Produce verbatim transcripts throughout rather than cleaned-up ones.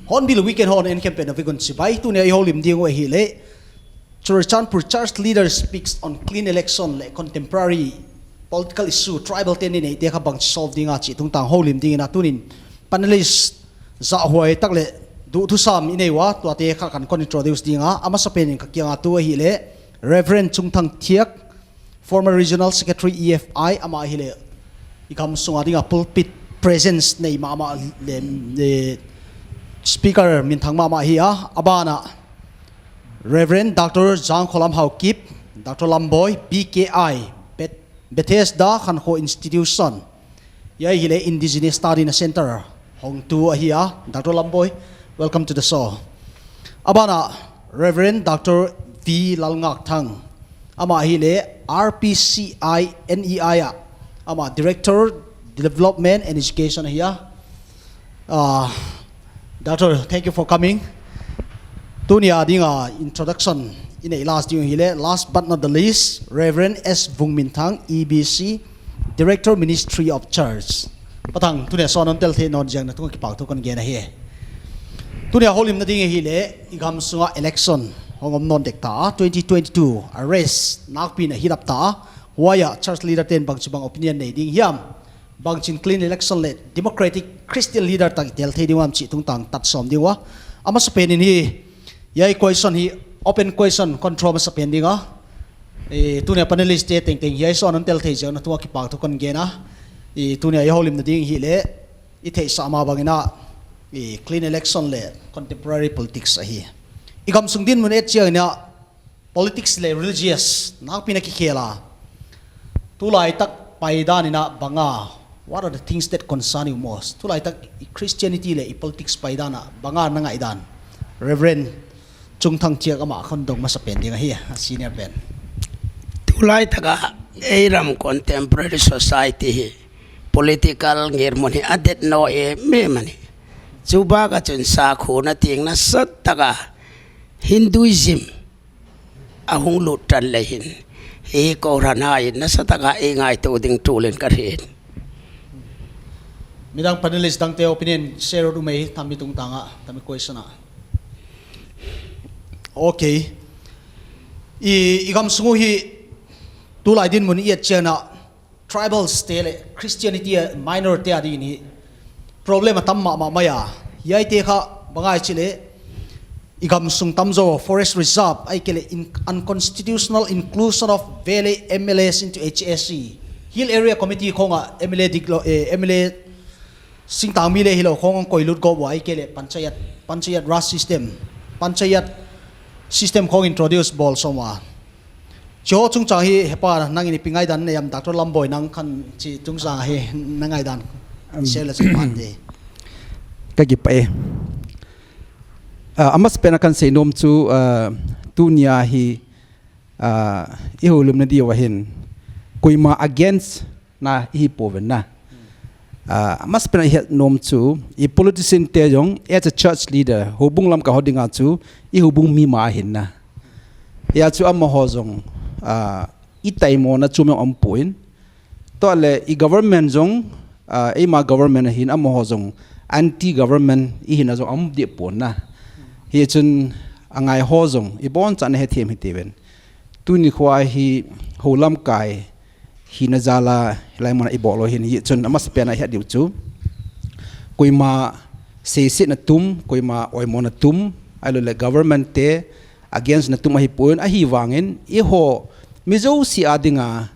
Hornbill Weekend hon en khempeuh na vek un chibai. Tuni a i houlim ding uh ahihleh Churachandpur church leader speaks on clean election leh contemporary political issue, tribal te'n i neihte kha bangchi solve ding a chih tungtang houlim ding in a, tunin panelist zahhuai tak leh duhthusam i nei ua, tuate kha kan kon introduce ding a, a masapen in ka kiang a tu ahihleh Reverend Chungthang Thiak, former Regional Secretary E F I, amah ahihleh i gam sung a ding a pulpit presence nei mahmah leh, leh speaker minthang mahmah ahi a. A ban ah Reverend Doctor Jangkholam Haokip, Doctor Lamboi, B K I, Beth-, Bethesda Khankho Institution, hiai ahihleh Indigenous Study na Center hongtu ahi a, Doctor Lamboi, welcome to the show. A ban ah Reverend Doctor V Lalngakthang, amah ahihleh R P C I N E I ah, amah Director Development and Education ahi a. Ah, Doctor, thank you for coming. Tuni a ding a introduction i neih last ding ahihleh, last but not the least, Reverend S Vungminthang, E B C, Director, Ministry of Church. Pa Thang, tuni a sawt non tel theih nawn ziak na tungah kipahthu kon gen ahi. Tuni a houlimna ding ahihleh, i gam sung a election hong om nawn dek ta a, twenty twenty-two a race nakpi in a heat up ta a, huai ah church leader te'n bangchibang opinion nei ding hiam, bangchin clean election leh democratic Christian leader tak i tel thei ding uh hiam chih tungtang tat sawm ding ua. A masapen in hi, hiai question hi open question kon throw masapen ding a. Eh, tuni a panelist te tengteng hiai sawt non tel theih ziak na tungah kipahthu kon gen a. Eh, tuni a i houlimna ding ahihleh, i theihsah mah bang in a, eh, clean election leh contemporary politics ahi. I gam sung dinmun et chiang in a, politics leh religious nakpi in a kikhel a. Tulaitak paidan in a bang a, what are the things that concern you most? Tulaitak i Christianity leh i politics paidan ah bang a na ngaihdan? Reverend Chungthang Thiak, amah kon dong masapen ding ahi, a senior pen. Tulaitak a ei ram contemporary society hi political ngirmun hi a det nawn e mah ni. Chubak a chun sakhu na ting nasatak a Hinduism a hung lut tan leh hin, hi kohran hai nasatak a i ngaihtuah ding tulin ka hih. Midang panelist dangte opinion share ut uh mai, tami tungtang a, tami question a. Okay. I, i gam sung uh hi tulai dinmun i et chiang a, tribals te leh Christianity a minority a ding in hi problem a tam mahmah mai a. Hiaite kha bang ahia chih leh, i gam sung tamzaw forest reserve, ahihkeileh in-, unconstitutional inclusion of valley M L As into H A C. Hill Area Committee khong a M L A diklou, eh, M L A singtangmi leh hilou khong hong koilut gawp ua, ahihkeileh panchayat, panchayat raj system, panchayat system khong introduce bawl sawm ua. Chih chungchang hi hepa nangin ipi ngaihdan na nei hiam, Doctor Lamboi, nang khan chih chungchang hi na ngaihdan, um, share leh chih pan te. Ka kipah e. Ah, a masapen a ka seinom chu, ah, tuni a hi, ah, i houlimna di uh ahin, kuimah against na i hi peuh ven na. Ah, a masapen a i het nom chu, i politician te zong, as a church leader, houbung lamkai ho ding a chu, i houbung mi mah ahi na. Hiai chu amaho zong, ah, i taimawhna chu meng om pua in. Tua leh i government zong, ah, eima government ahin amaho zong anti government i hihna zong om deuh pua na. Hichun a ngai ho zong i boncha na hethem hi te ven. Tuni khoa hi hou lamkai hihna zal a hilai mun a i bawl uh ahin, hichun a masapen a i het ding uh chu, kuimah seisetna tum, kuimah oimawhna tum, ahilouleh government te against na tum ahi pua in, ahihvangin i hou mi zosia ding a,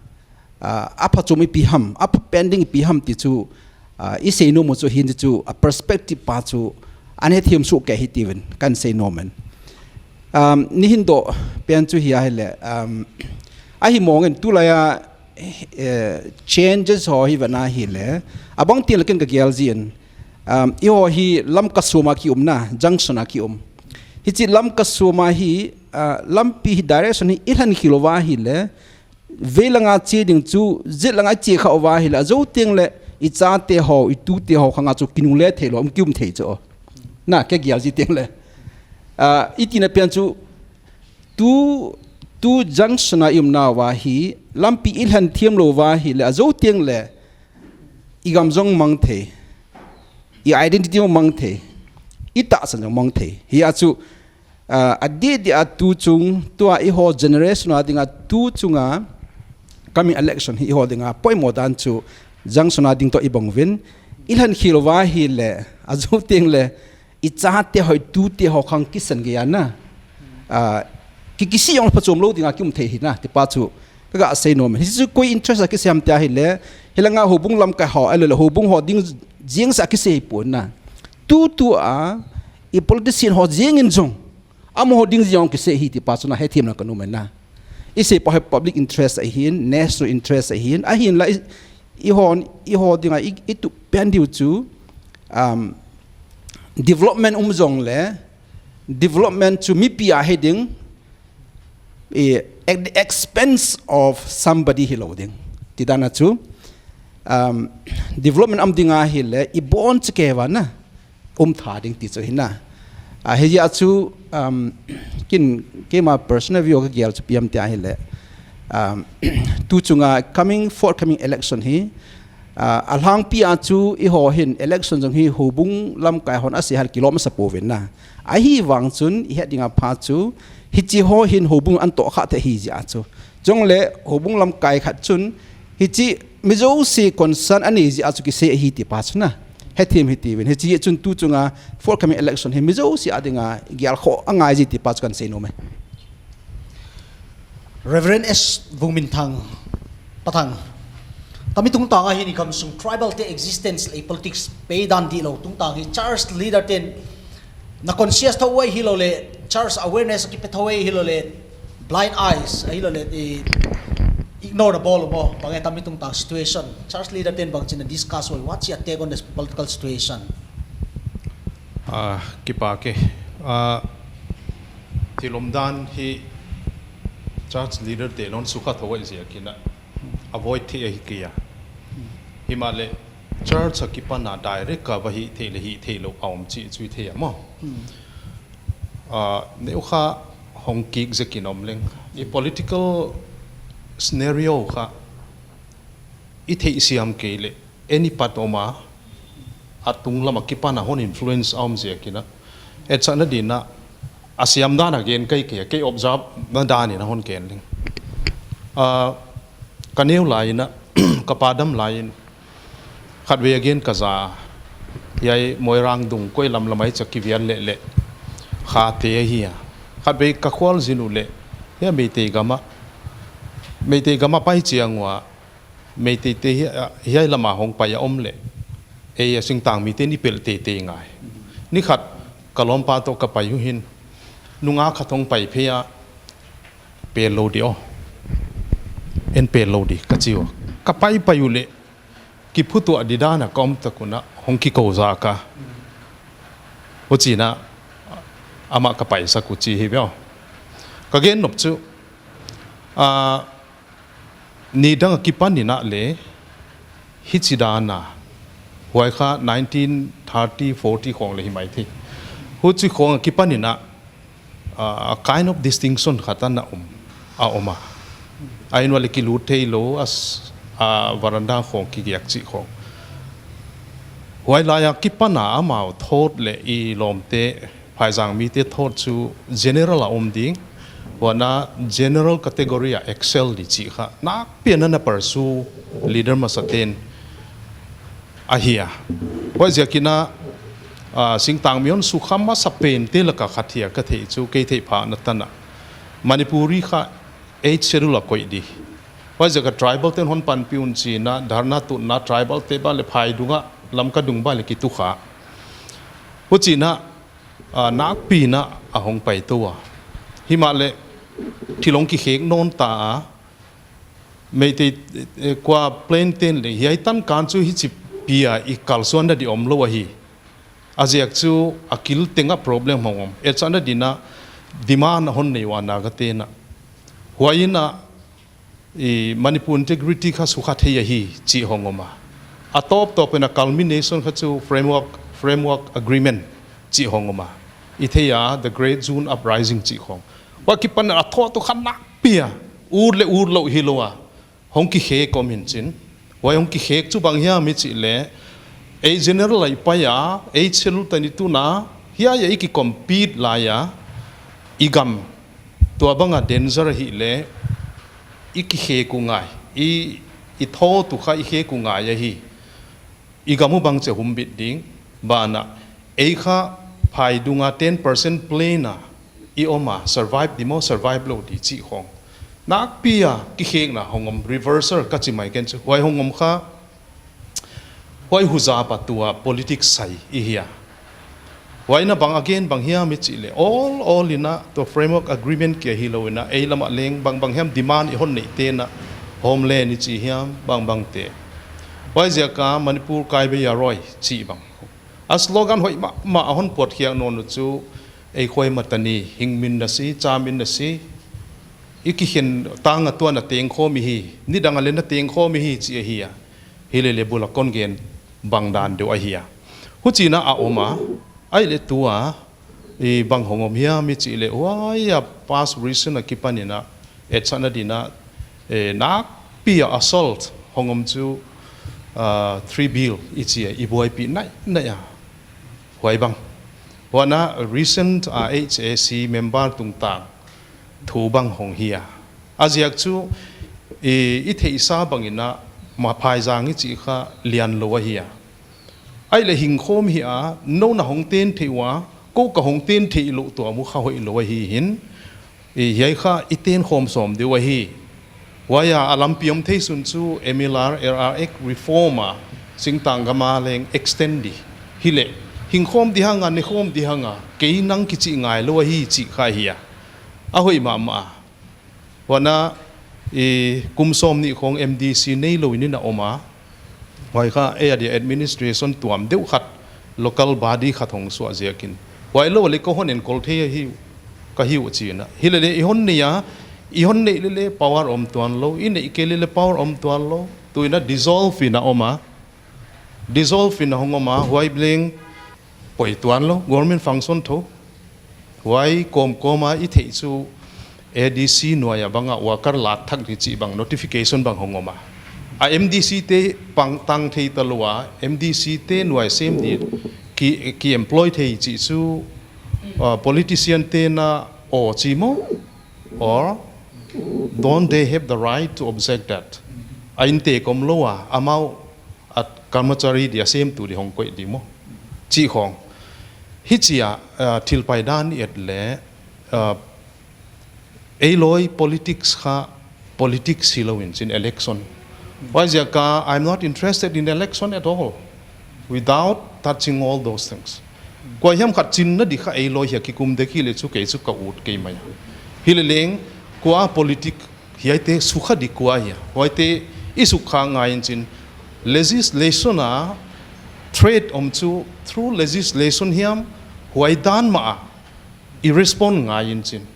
ah, a phachom ipi ham, a pha pen ding ipi ham ti chu Ah, i seinom uh chu hichi chu a perspective pa chu ana hethiam suk kei hi chi'n ka seinom in. Um, nihin doh pen chu hi ahih leh, um, ahi mawngin tulai a, eh, changes haw hi ven ahih leh, a bang chiang leh ken ka gel zen. Um, i haw hi Lamka sung a ki um na, junction a ki um. Hichi Lamka sung a hi, ah, lampi hi direction hi i hlan khia lou va ahih leh, veilang a chi ding chu, zet lang a chi kha va ahih leh, a zou chiang leh, i chate haw, i tute haw, khang a chu kinungle thei lou, um ki um thei chu. Na, ka gel zen chiang leh. Ah, i chihna pen chu, tu, tu junction a i um na va hi, lampi i hlan thiam lou va ahih leh, a zou chiang leh, i gam zong mang thei, i identity zong mang thei, i tahsan zong mang thei. Hi a chu, ah, a di di a tu chung, tua i haw generation a ding a tu chung a, coming election hi i haw ding a, poimoh dan chu, junction a ding toh i bang ven, i hlan khia lou va ahih leh, a zou chiang leh, i chate haw, i tute haw khang kisan gei a na. Ah, ki, kisih zong phachom lou ding a ki um thei hi na, chih pa chu. Ka ga seinom. Hichi chu koi interest a kisei hiam chih ahih leh, hilang a houbung lamkai haw, ahilou leh houbung haw ding ziak a kisei hi pon na. Tutu a, i politician haw ziak in zong. Amau haw ding ziak kisei hi chih pa chu na hethiam na ka nuam na. I sei pa hi public interest ahi in, national interest ahi in, ahi in la i, i haw, i haw ding a, i, i tuh pen diu chu, um, development um zong leh, development chu mipi a hi ding, eh, at the expense of somebody hi lou ding. Chih dan a chu, um, development om ding ahih leh, i bon chu kei va na, um tha ding chih chu hi na. Ah, hi a chu, um, ken, keima personal view ka gel chu ipi hiam chih ahih leh. Um, tu chung a coming, forthcoming election hi, ah, a lhangpi a chu i haw hin election zong hi houbung lamkai hon a sei hal kilawm sa pon ven na. Ahihvang chun i het ding a pha chu, hichi haw hin houbung ana toh kha thei hi ziak chu. Zong leh houbung lamkai khat chun, hichi mi zosia concern a nei ziak chu kisei hi chih pa chu na. Hethiam hi chi ven. Hichi chun tu chung a forthcoming election hi mi zosia a ding a gel khawng a ngai zen chih pa chu ka seinom e. Reverend S Vungminthang, Pa Thang. Tami tungtang a hi ni kam sung tribal te existence leh politics pe dan di lou tungtang hi church leader ten na conscious thou uai hilou leh, church awareness ki pe thou uai hilou leh, blind eyes, hilou leh, i ignore the ball mo, bang e tami tungtang situation. Church leader ten bang chi na discuss uai, what's your take on this political situation? Ah, kipak e. Ah, thil omdan hi church leader te non sukha thou uai ziak in a avoid thei ahi kei a. Himahleh church a kipan a direct a va hih theih leh hih theih lou a om chih chu i thei a maw. Hmm. Ah, neukha hong kik zek in om leng. I political scenario kha i theihsiam kei leh, any part om a, a tunglam a kipan a hon influence a om ziak in a. Etsakna din a, a siam dan a gen kei kei, kei observe na dan in a hon gen leng. Ah, ka neu lai in a, ka pa dam lai in, khatvei a gen ka za, hiai Moirang dung koi lam lam ahi chia kivial leh leh, Khate ahi a. Khatvei ka khual zin uleh, hiai Meitei gam a, Meitei gam a pai chiang ua, Meitei te hi, hiai lam a hong pai a om leh, ei a singtang mite ni pel teitei ngai. Ni khat ka lawmpa toh ka pai uhin, nungak khat hong pai phei a, pel lou di aw. En pel lou di, ka chi ua. Ka pai pai uleh, kiphutuah di dan a ka om tak un a, hong kikou zak a. Huchiin a, amah ka paisak uh chi hi ve aw. Ka gen nop chu, ah, nidang a kipan in a leh, hichi dan a, huai kha nineteen thirty, forty khawng leh hi maithei. Huchi khawng a kipan in a, ah, a kind of distinction khat ana om, a om a. A inn uah leh kilut theilou, a s-, a veranda khawng kigiak chih khawng. Huai lai a kipan a amau thawt leh i lawmte, phaizang mite thawt chu general a om ding, huan a general category a excel di chih kha. Nakpi in ana pursue leader masate'n ahi a. Huaiziakin a, ah, singtangmi hon sukha masa pente lak a khat hi a ka theih chu, kei theih phahna tan a. Manipuri kha eighth schedule a koih di. Huaiziak a tribal te'n hon panpih un chiin a, dharna tutna tribal te bang leh phai dung a, Lamka dung bai leh kitukha. Huchiin a, ah, nakpiin a hong pai tou a. Himahleh thil hong kikhek nawn ta a. Meitei, eh, kua plain ten leh hiai tan kan chu hichi pi a i kalsuanna di omlou ahi. A ziak chu a kil teng a problem hong om. Etsakna dingin a demand a hon nei ua Naga te'n a. Huai in a i Manipur integrity kha sukha thei ahi chih hong om a. A tawp tawp in a culmination kha chu framework, framework agreement chih hong om a. I thei a the Great Zoon Uprising chih khong. Huai akipan a thought tu kha nakpi a. Ut leh utlou hilou a. Hong kikhek om in chin. Huai hong kikhek chu bang hiam i chih leh. Ei general lai pai a, ei chil tani tuna, hiai a i kicompete lai a, i gam. Tuabang a danger ahihleh, i kikhek uh ngai, i, i thought tu kha i khek uh ngai ahi. I gam uh bangchi humbit ding, banah, ei kha phai dung a ten percent plain a, i om a, survive di maw, survive lou di chih khong. Nakpi a, kikhekna hong om reversal ka chi mai ken chu. Huai hong om kha, huai huza pa tua politics sai i hia. Huai in a bang again bang hiam i chih leh. All, all in a tua framework agreement kia hilou in a ei lam a leng bang bang hiam demand i hon nei te'n a Homeland i chi hiam bang bang te. Huai ziak a Manipur kai bei a roi chih bang. A slogan hoih mahmah a hon puat khiak nawn uh chu ei khoi mata ni hing min na si, cha min na si. I kikhen tang a tuan a teng khawm i hi, nidang a leng a teng khawm i hi chih ahi a. Hilele bul a kon gen bang dan deuh ahi a. Huchiin a om a, ahihleh tua, i bang hong om hiam i chih leh, huai a past recent akipan in a, etsakna dingin a, eh, nakpi a assault hong om chu, ah, three bill i chi a, i buaipih nainai a. Huai bang. Huan a recent, ah, H A C member tungtang thu bang hong hi a. A ziak chu, i, i theihsa bang in a, ma phaizang i chih kha lian lou ahi a. Ahihleh hing khawm hi a, nou na hong ten theih ua, kou ka hong ten theih lou tuam uh kha hoihlou ahi in, i hiai kha i ten khawm sawm deuh ahi. Huai a, a lampi om thei sun chu M L R, L R Act reform a, singtang gam a leng extend di. Hileh, hing khawm di hang a, ne khawm di hang a, kei nang kichih ngailou ahi chih kha hi a. A hoih mahmah a. Huan a, i kum sawmnih khong M D C neilou in a om a. Huai kha, ei a dia administration tuam deuh khat, local body khat hong suah ziakin. Huai lou leh kou hon enkol thei ahi, ka hi uh chi'n a. Hilele i hon nei a, i hon neih lele power om tuanlou, i neih kei lele power om tuanlou. Tuin a dissolve in a om a. Dissolve in a hong om a, huai leng poi tuanlou, government function tho. Huai kawmkawm a i theih chu A D C nuai a bang a worker lak thak di chih bang notification bang hong om a. A M D C te pang tang thei talou a, M D C te nuai sem di ki, ki employ thei chih chu, uh, politician te'n a aw chi maw? Or don't they have the right to object that? A inntek omlou a, amau a karmachari di a semtu di hong koih di maw? Chih khong. Hichi a, uh, thil paidan i et leh, uh, ei lawi politics kha, politics hilou in chin election. Huai ziak a, I'm not interested in election at all, without touching all those things. Kuahiam khat chinna di kha ei lawi hi a kikum dek hileh chu kei chu ka ut kei mai a. Hileleng, kua politic hiaite sukha di kua hia. Huaite i sukha ngai in chin legislation a threat om chu through legislation hiam huai dan mah a i respond ngai in chin.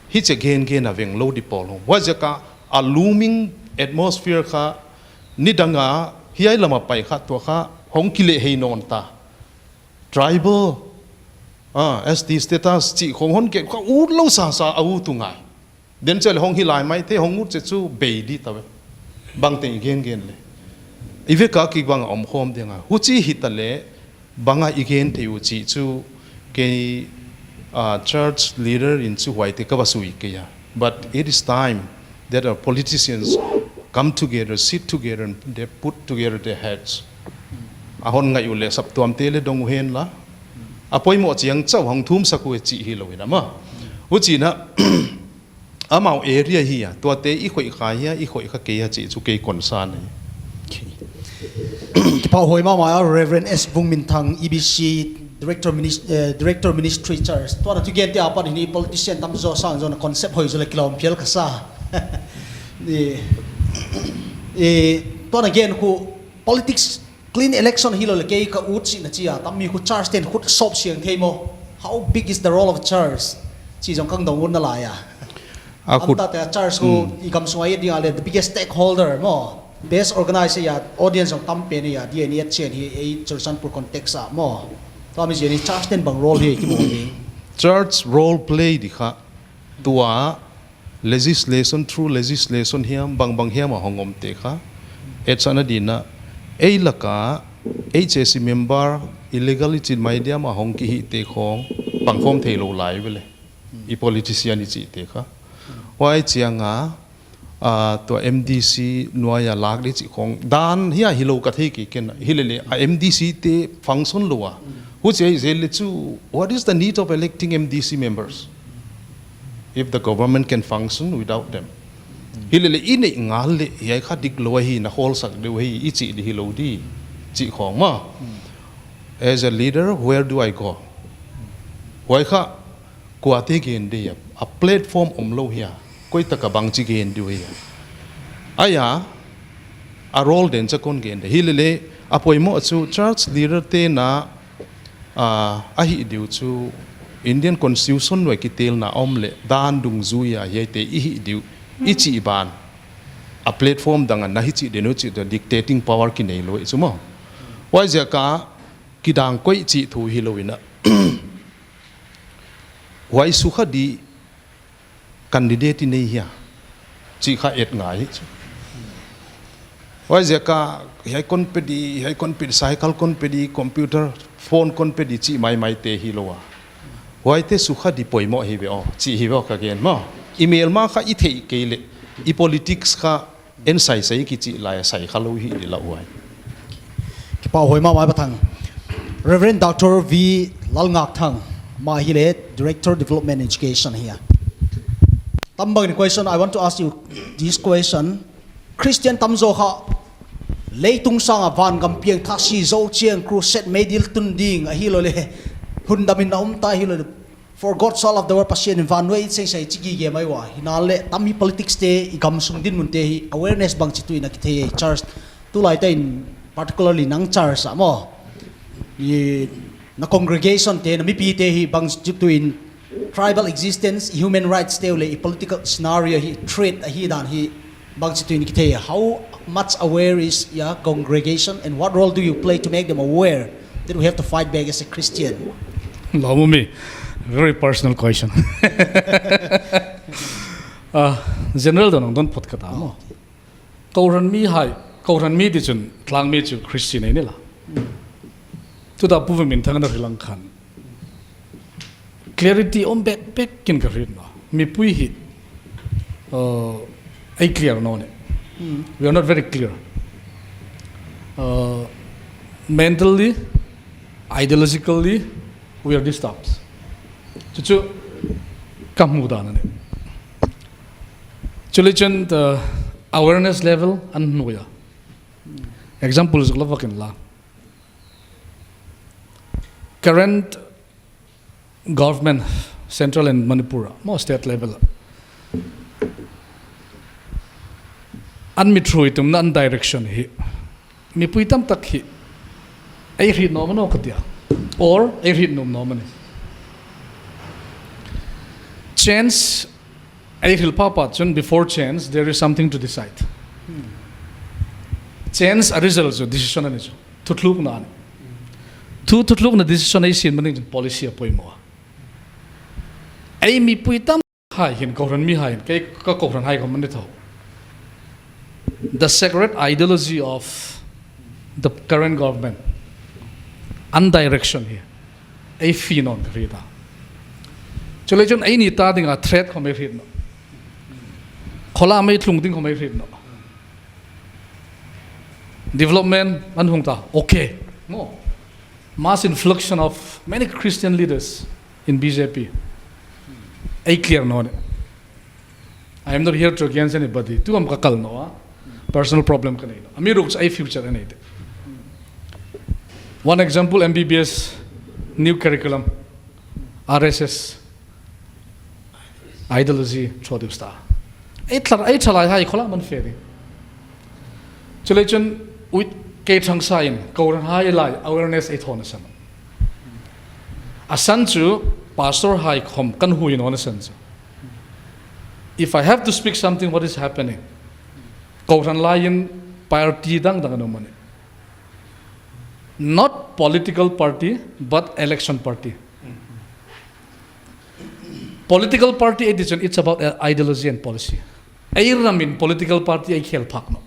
Hichi gengen a veng lou di pawl hong. Huai ziak a a looming atmosphere kha nidang a hiai lam a pai kha tua kha hong kilehhei nawn ta. Tribal, ah, S T status chih khong hon ke kha utlou sasa a ut uh ngai. Den chel hong hi lai maithei hong ut chih chu bei di ta ve. Bangteng i gengen leh. I vek a kibang a om khawm ding a. Huchi hita leh bang a i gen thei uh chih chu kei, ah, church leader in chu huaite ka va sui kei a. But it is time that our politicians come together, sit together, and they put together their heads. A hon ngai uleh saptuam te leh dong uhen la. A poimoh chiang chauh hong thum sak uh e chih hilou in a maw. Huchiin a, amau area hi a, tuate i khoih kha hia, i khoih kha kei a chih chu kei concern ahi. Okay. Kipahhuai mahmah, Reverend S Vungminthang, E B C, Director, Minis- eh, Director Ministry Church. Tuana thugen te apan hi politician tamzaw sang zaw na concept hoih zaw leh kilawm phial ka sa. Ni, eh, tuana gen khu politics clean election hilou leh kei ka ut chihna chia, tammi khu church ten khut sawp siang thei maw. How big is the role of church? Chi zong kang dong un na lai a. A khut- Anta te church khu i gam sunga i ding a leh the biggest stakeholder maw. Best organizer a, audience zong tam pen a, D N A chen hi ei Churachandpur context a maw. Tua mi zia ni church ten bang role hi ki maw ni. Church role play di kha tua legislation, through legislation hiam, bangbang hiam a hong om te kha. Etsakna dingin, ei laka, H A C member, illegally chin mai diam a hong ki hih te khong, pangkhawm theilou lai vele. I politician i chih te kha. Huai chiang a, ah, tua M D C nuai a lak di chih khong. Dan hia hilou ka thei kei ken. Hilele, a M D C te function lou a. Huchi ahi zel leh chu, what is the need of electing M D C members? If the government can function without them. Hilele i neih ngal leh, hiai kha diklou ahi, na khawl sak deuh ahi, i chih di hilou di, chih khong maw. As a leader, where do I go? Huai kha, kuate gen di a, a platform omlou hia, koi taka bangchi gen di hia. Aia, a role den cha kon gen di. Hilele, a poimoh chu church leader te na, ah, a hih diu chu Indian Constitution nuai kitelna om leh dan dungzui a hiaite i hih diu i chih ban. A platform dang a na hi chih den uh chih dictating power ki neilou chu maw. Huaiziak a kidang koih chih thu hilou in a. Huai sukha di candidate i nei hia. Chih kha et ngai chu. Huaiziak a, hiai kon pe di, hiai kon pe di, cycle kon pe di, computer, phone kon pe di, chih maimai te hilou a. Huaite sukha di poimoh hi ve aw, chih hi ve aw ka gen maw. I melma kha i theih kei leh, i politics kha en sai sai ki chih lai a sai kha lou hi di lau huai. Kipahhuai mahmah Pa Thang. Reverend Doctor V Lalngakthang, mah hileh Director Development Education hia. Tambang in question, I want to ask you this question. Christian tamzaw kha leitung sanga vangam piangthak si zou chiang crusade meidil tun ding ahilouleh hun damin na om ta ahilouleh for God so loved the world Pasian in van nuai seng sai chigi ge mai ua. Hinaleh tammi politics te i gam sung dinmun te hi awareness bangchi tuin a kithei church. Tulai te in particularly nang church a maw. I na congregation te na mipi te hi bangchi tuin tribal existence, human rights te uleh i political scenario hi threat ahi dan hi bangchi tuin kithei. How much aware is your congregation and what role do you play to make them aware that we have to fight back as a Christian? Lawm um e, very personal question. Ah, general dan hong dong phot ka ta maw. Kohran mi hai, kohran mi di chun, tlangmi chu Christian ahi ni la. Tuta Pu Vungminthang na hrilh khan clarity om bekbek in ka hriet na. Mipui hi, uh, ei clear nawn e. We are not very clear. Uh, mentally, ideologically, we are disturbed. Chu chu ka hmuh dan ahi. Chuleh chun the awareness level a nuai a. Example zuk la vak in la. Current government, central and Manipur, maw state level, an mi thuitumna, an direction hi mipui tamtak hi ei hriet nuam ahi ka tia, or ei hriet nuam nuam ahi. Change ei hrilh pahpah chun, before change there is something to decide. Change a result chu decision ahi chu. Thutlukna ahi. Thu, thutlukna decision ei sin maning chun policy a poimoh a. Ei mipui tam hai hin, kohran mi hai hin, kei ka kohran hai khong man di tho. The secret ideology of the current government, an direction hi ei feel nawn ka hriet a. Chuleh chun eini ta dinga threat khong ei hriet nawn. Kholam ei tlung ding khong ei hriet nawn. Development an hong ta, okay. No. Mass influx of many Christian leaders in B J P. Ei clear nawn e. I am not here to against anybody. Tu am ka kal nawn a. Personal problem ka nei nawn. Amiruokchu ei future ahi te. One example, M B B S, new curriculum, R S S, ideology, chodim sta. Ei thla-, ei thalai hai khola man feri. Chule chun, with kei thang sa in, kohran hai lai, awareness ei thon a san. A san chu, pastor hai khom kan hui non a san chu. If I have to speak something, what is happening? Kohran lai in party dang dang no mani. Not political party, but election party. Political party, it is, it's about, uh, ideology and policy. Ei ram in political party ei khel phak no.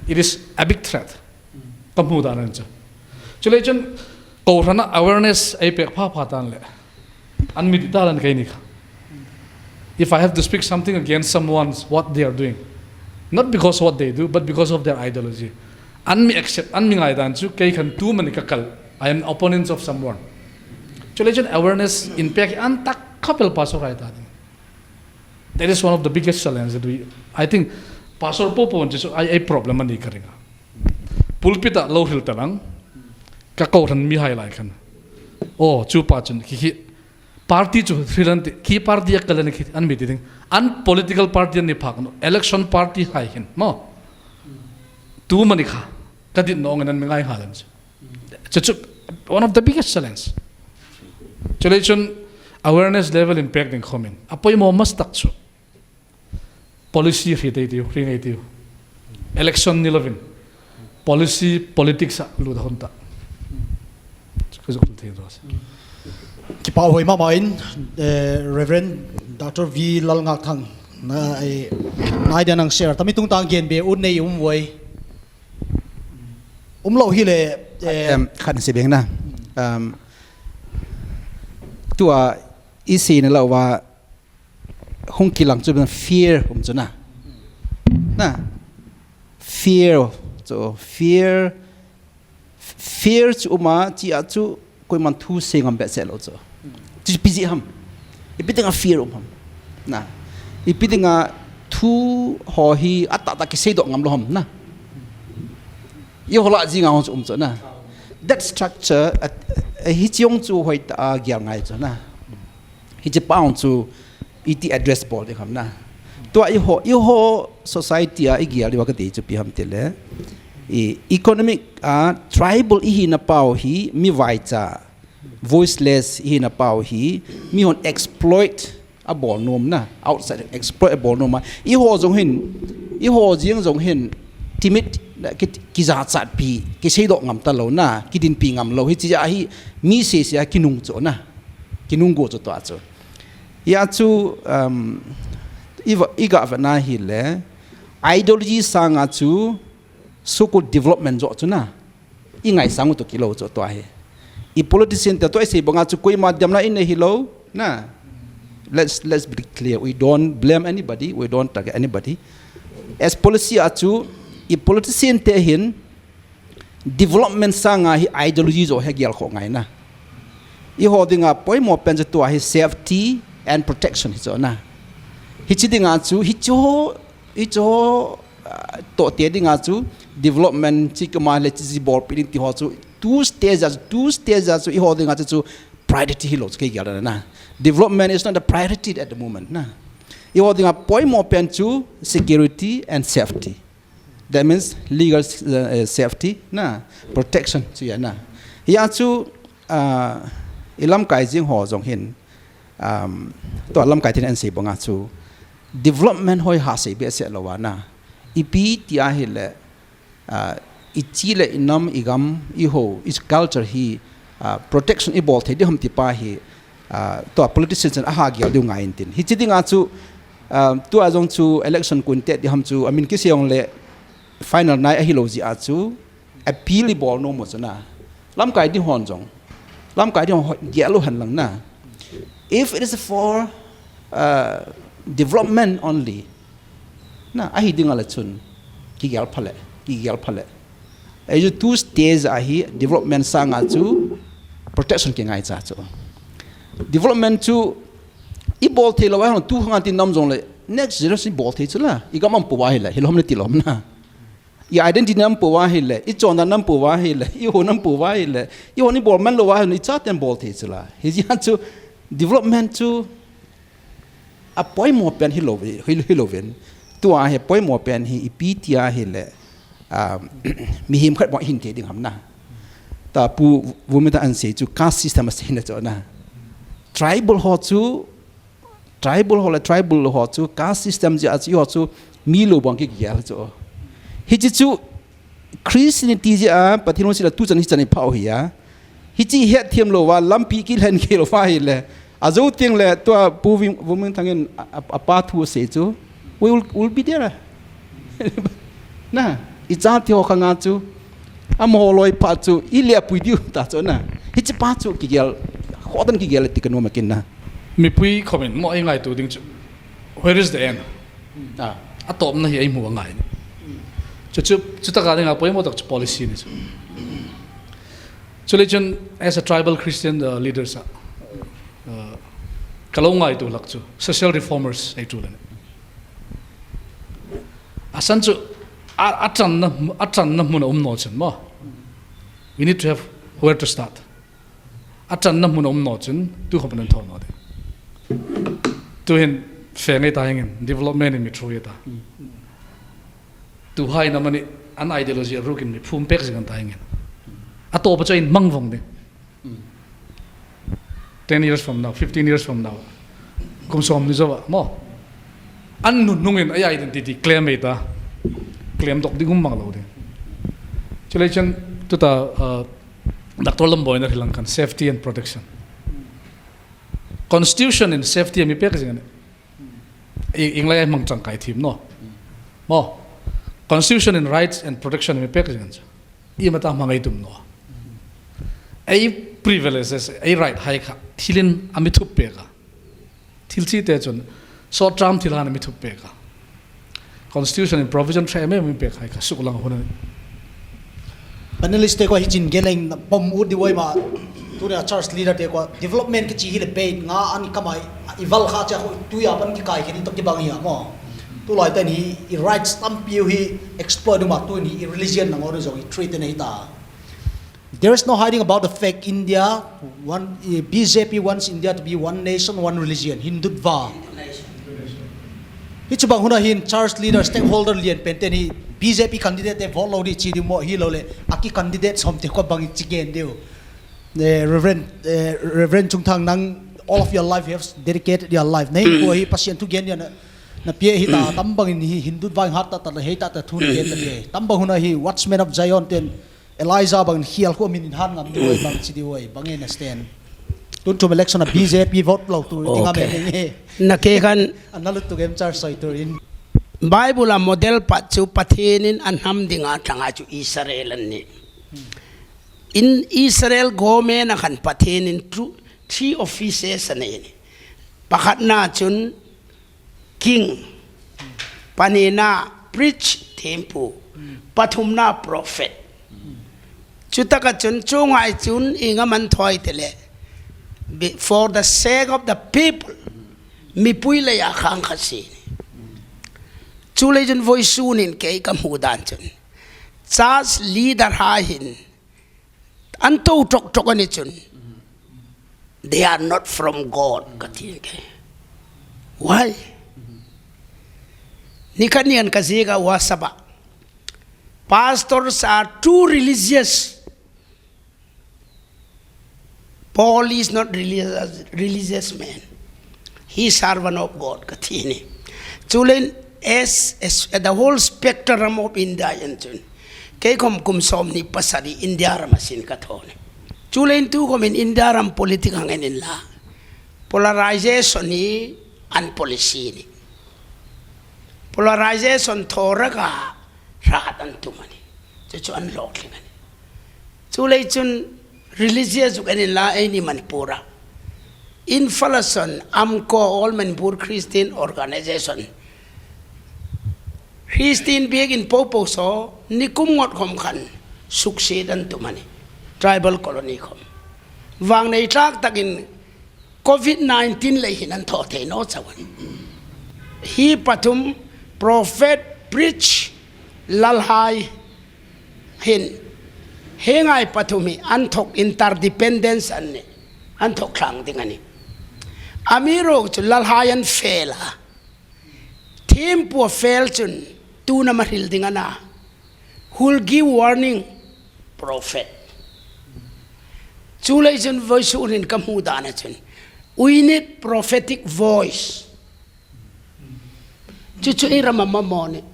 It is a big threat. Ka mu dan chu. Chule chun, kohran a awareness ei pek pha pha tan le. An mi di ta lan kei ni kha. If I have to speak something against someone's what they are doing, not because what they do, but because of their ideology. An mi accept, an mi ngai dan chu kei khan tu mani ka kal. I am opponents of someone. Chule chun awareness in pek an tak kha pel pastor ai ta ding. That is one of the biggest challenge that we, I think, pastor po po chu ai, ai problem ani ka ring a. Pulpit a lo hil ta lang, ka kohran mi hai lai khan. Oh, chu pa chun, khi, khi, party chu hil an ti, khi party a kal an khi, an mi ti ding. An political party an ni phak no, election party hai hin, mo. Tu mani kha, ka dit no ngan an mi ngai ha lan chu. Chu chu, one of the biggest challenge. Chule chun awareness level in pek ding khom in. A poimoh mas tak chu. Policy hri tei tiu, hri ngei tiu. Election ni lovin. Policy, politics a lut hon ta. Ka zuk thei ros. Kipak huai mahmah in, eh, Reverend Doctor V Lalngakthang. Na, eh, na idea nang share. Tami tungtang gen be un nei um uai. Um lou hi le, eh, Em, khat si beng na. Em, tua i si na lou va hong kilang chu ben fear um chu na. Na. Fear chu, fear, fear chu um a, chi a chu koiman thu sei ngam be se lou chu. Chi pi zi ham. I pi ding a fear um ham. Na. I pi ding a thu ho hi a ta ta ki sei doh ngam lou ham na. I ho la zi nga ho chu um chu na. That structure, a, a hi chiong chu hoi ta a gial ngai chu na. Hi chi pang chu i ti address bol di kham na. Tua i ho, i ho society a i gial di wa ka ti chu pi ham ti le. I economic, a, tribal i hi na pau hi mi vai cha, voiceless i hi na pau hi mi hon exploit a bol nom na, outside exploit a bol nom a. I ho zong hin, i ho ziang zong hin, timid, na, ki, ki za chat pi, ki sei doh ngam ta lou na, ki din pi ngam lou, hi chi a hi, mi se se a ki nung chu na, ki nung gu chu tua chu. Ya chu, um, i va, i ga va na hi le, ideology sang a chu, so-called development zo chu na. I ngaisang uh toh kilou chu tua hi. I politician te toh i sei bang a chu koima diamna i nei hilou, na. Let's, let's be clear. We don't blame anybody. We don't target anybody. As policy a chu, i politician te hin development sang a hi ideology zo hi gial khol ngai na. I ho ding a poimoh pen chu tua hi safety and protection hi chu na. Hi chi ding a chu, hi chu, hi chu, ah, toh te ding a chu development chi ka ma le chi zi bol pi ding ti ho chu two stage a, two stage a chu i ho ding a chu, chu priority hilou chu kei gial na. Development is not a priority at the moment na. I ho ding a poimoh pen chu security and safety. That means legal, uh, safety na, protection chu ya na. Ya chu, uh, i lamkai zing ho zong hin, um, tua lamkai tin an sei bang a chu development hoi ha sei be se lou a na. I pi ti a hi le, ah, i chi le i nam i gam i ho i culture hi, ah, protection i bol thei di ham ti pa hi, ah, tua politicians a ha gial di ngai in tin. Hi chi ding a chu, ah, tua zong chu election kun te di ham chu, I mean ki se ong le final nai a hilou zi a chu, appeal i bol nom uh chu na. Lamkai di hon zong. Lamkai di hon gial lou han lang na. If it is for, uh, development only, na, a hi ding a le chun. Ki gial pha le, ki gial pha le. Ei chu two stage a hi development sang a chu protection ki ngai cha chu. Development chu i bol thei lou a hang tu hang a ti nam zong le next generation i bol thei chu la. I gam am pu wa hi le, hi lom le ti lom na. I identity nam pua hileh, i chonna nam pua hileh, i ho nam pua hileh, i ho ni bawl man lou hileh, i chaten bawl thei chu la. Hiziak chu development chu a poimoh pen hilou, hi, hilou ven. Tua hi poimoh pen hi i pi tia hileh, ah, mihem khat bang hin thei ding ham na. Ta Pu Vumita in sei chu caste system a sei na chu na. Tribal ho chu, tribal ho leh tribal ho chu caste system ziak a chu, ho chu mi lou bang kigel chu. Hichi chu Christianity ziak a, Pathian lungsim leh tuchan hichan i phau hi a. Hichi hetthiam lou a, lampi kihen kei lou a hileh. A zou teng leh tua Pu Vum-, Vumingthang in a, a, a pa thu a sei chu. We will, will be there. Na, i chate ho khang a chu. Amau loi pa chu, i leh pui diu ta chu na. Hichi pa chu kigel, khotan kigel ti ka nuam a kin na. Mipui comment mo ei ngaitu ding chu. Where is the end? Ah, a tawpna hi ei mu a ngai ni. Chu, chu, chu taka ding a poimoh tak chu policy ni chu. Chuleh chun, as a tribal Christian, uh, leaders, uh, uh, ka lou ngaitu lak chu, social reformers ei tu leh. A san chu, a, a tanna, a tanna mun a um nawn chun maw. We need to have where to start. A tanna mun a um nawn chun, tu khop nan thawn nawn ding. Tu hin, fe ngei ta hingin, development in mi thu ya ta. Tu hai na mani, an ideology a rukin mi phum pek zing an ta hingin. A tawp a chu in mang vong ding. Ten years from now, fifteen years from now. Kum sawmnih zaw a, maw. An nunungin a identity claim ei ta. Claim dok ding um mang lou ding. Chuleh chun, tuta, uh, Doctor Lamboina hi lang kan safety and protection. Constitution in safety a mi pek zing a ni. I, English a mang chang kai thim no. Maw. Constitution in rights and protection a mi pek zing a ni. I mata mang ei tum no. Ei privileges, ei right hai kha. Thil in a mi thup pek a. Thil chite chun, short term thil han a mi thup pek a. Constitution in provision thei me mi pek hai kha suk lang hun a ni. Panelist te ko hichin geleng pom ut di uai ma. Tuni a church leader te ko development kichi hileh pei nga an kamai i val kha cha ko tu ya pan kikai khe di to kibang hi a maw. Tulai tan hi i rights tampi hi exploit ma tuni i religion na ngor zong i treat na hi ta. There is no hiding about the fact India, one, eh, B J P wants India to be one nation, one religion, Hindutva. Hichibang hun a hin church leader, stakeholder lian pen ten hi B J P candidate te vote lou di chi di maw hilou leh, a ki candidate sawmte ko bang chi gen diu. Eh, Reverend, eh, Reverend Chungthang nang, all of your life you have dedicated your life. Nei ko hi Pathian thu gen ya na, na pia hi ta, tambang in hi Hindutva hat ta ta, hei ta ta thu gen ta pia. Tambang hun a hi Watchman of Zion ten, Elijah bang hial ko min han ngam di uai bang chi di uai bang en stand. Tun tum election a B J P vote lou tu ti ngam Okay. en nge. Na ke kan An na lut tu game char soi tu in. Bible a model pat chu Pathian in an ham ding a tang a chu Israel an ni. In Israel government a khan Pathian in tru-, three offices a nei ni. Pakhatna chun king, panina priest, thempu, pathumna prophet. Chutaka chun, chu ngai chun, inga man thoi tele. Be-, for the sake of the people, mipui lei a khang kha si. Chulei chun voisun in kei ka mu dan chun. Church leader hai hin, an tou tok tok a ni chun. They are not from God, ka ti kei. Why? Ni khat ni an ka ziak a WhatsApp a. Pastors are too religious. Paul is not religious, religious man. He is servant of God, ka ti ni. Chulei in as, as, the whole spectrum of India in chun. Kei khom kum sawmnih pasari India ram a sin ka thou ni. Chulei in tu khom in India ram politic hang en in la. Polarization hi an policy ni. Polarization thou raka rat an tum a ni. Chu chu an lawk ling a ni. Chulei chun religious zuk en in la ei ni Manipur a. Imphal a son AMCO, All Manipur Christian Organization. Christian biak in popo so, nikum ngot khom khan, succeed an tum a ni. Tribal colony khom. Vang nei tlak takin covid nineteen lei hin an thou thei nawn chauh a ni. Hi pathum, prophet, priest, lalhai, Hin, hiai ngai pathum hi, an thok interdependence ahi. An thok tlang ding ahi. Amiruokchu lalhai an fail a. Thiampu a fail chun, tuna mah hril ding ana. Who'll give warning? Prophet. Chuleiin voisun in ka muhdan ah chun, we need prophetic voice. Chu chu i ram a mamaw ni.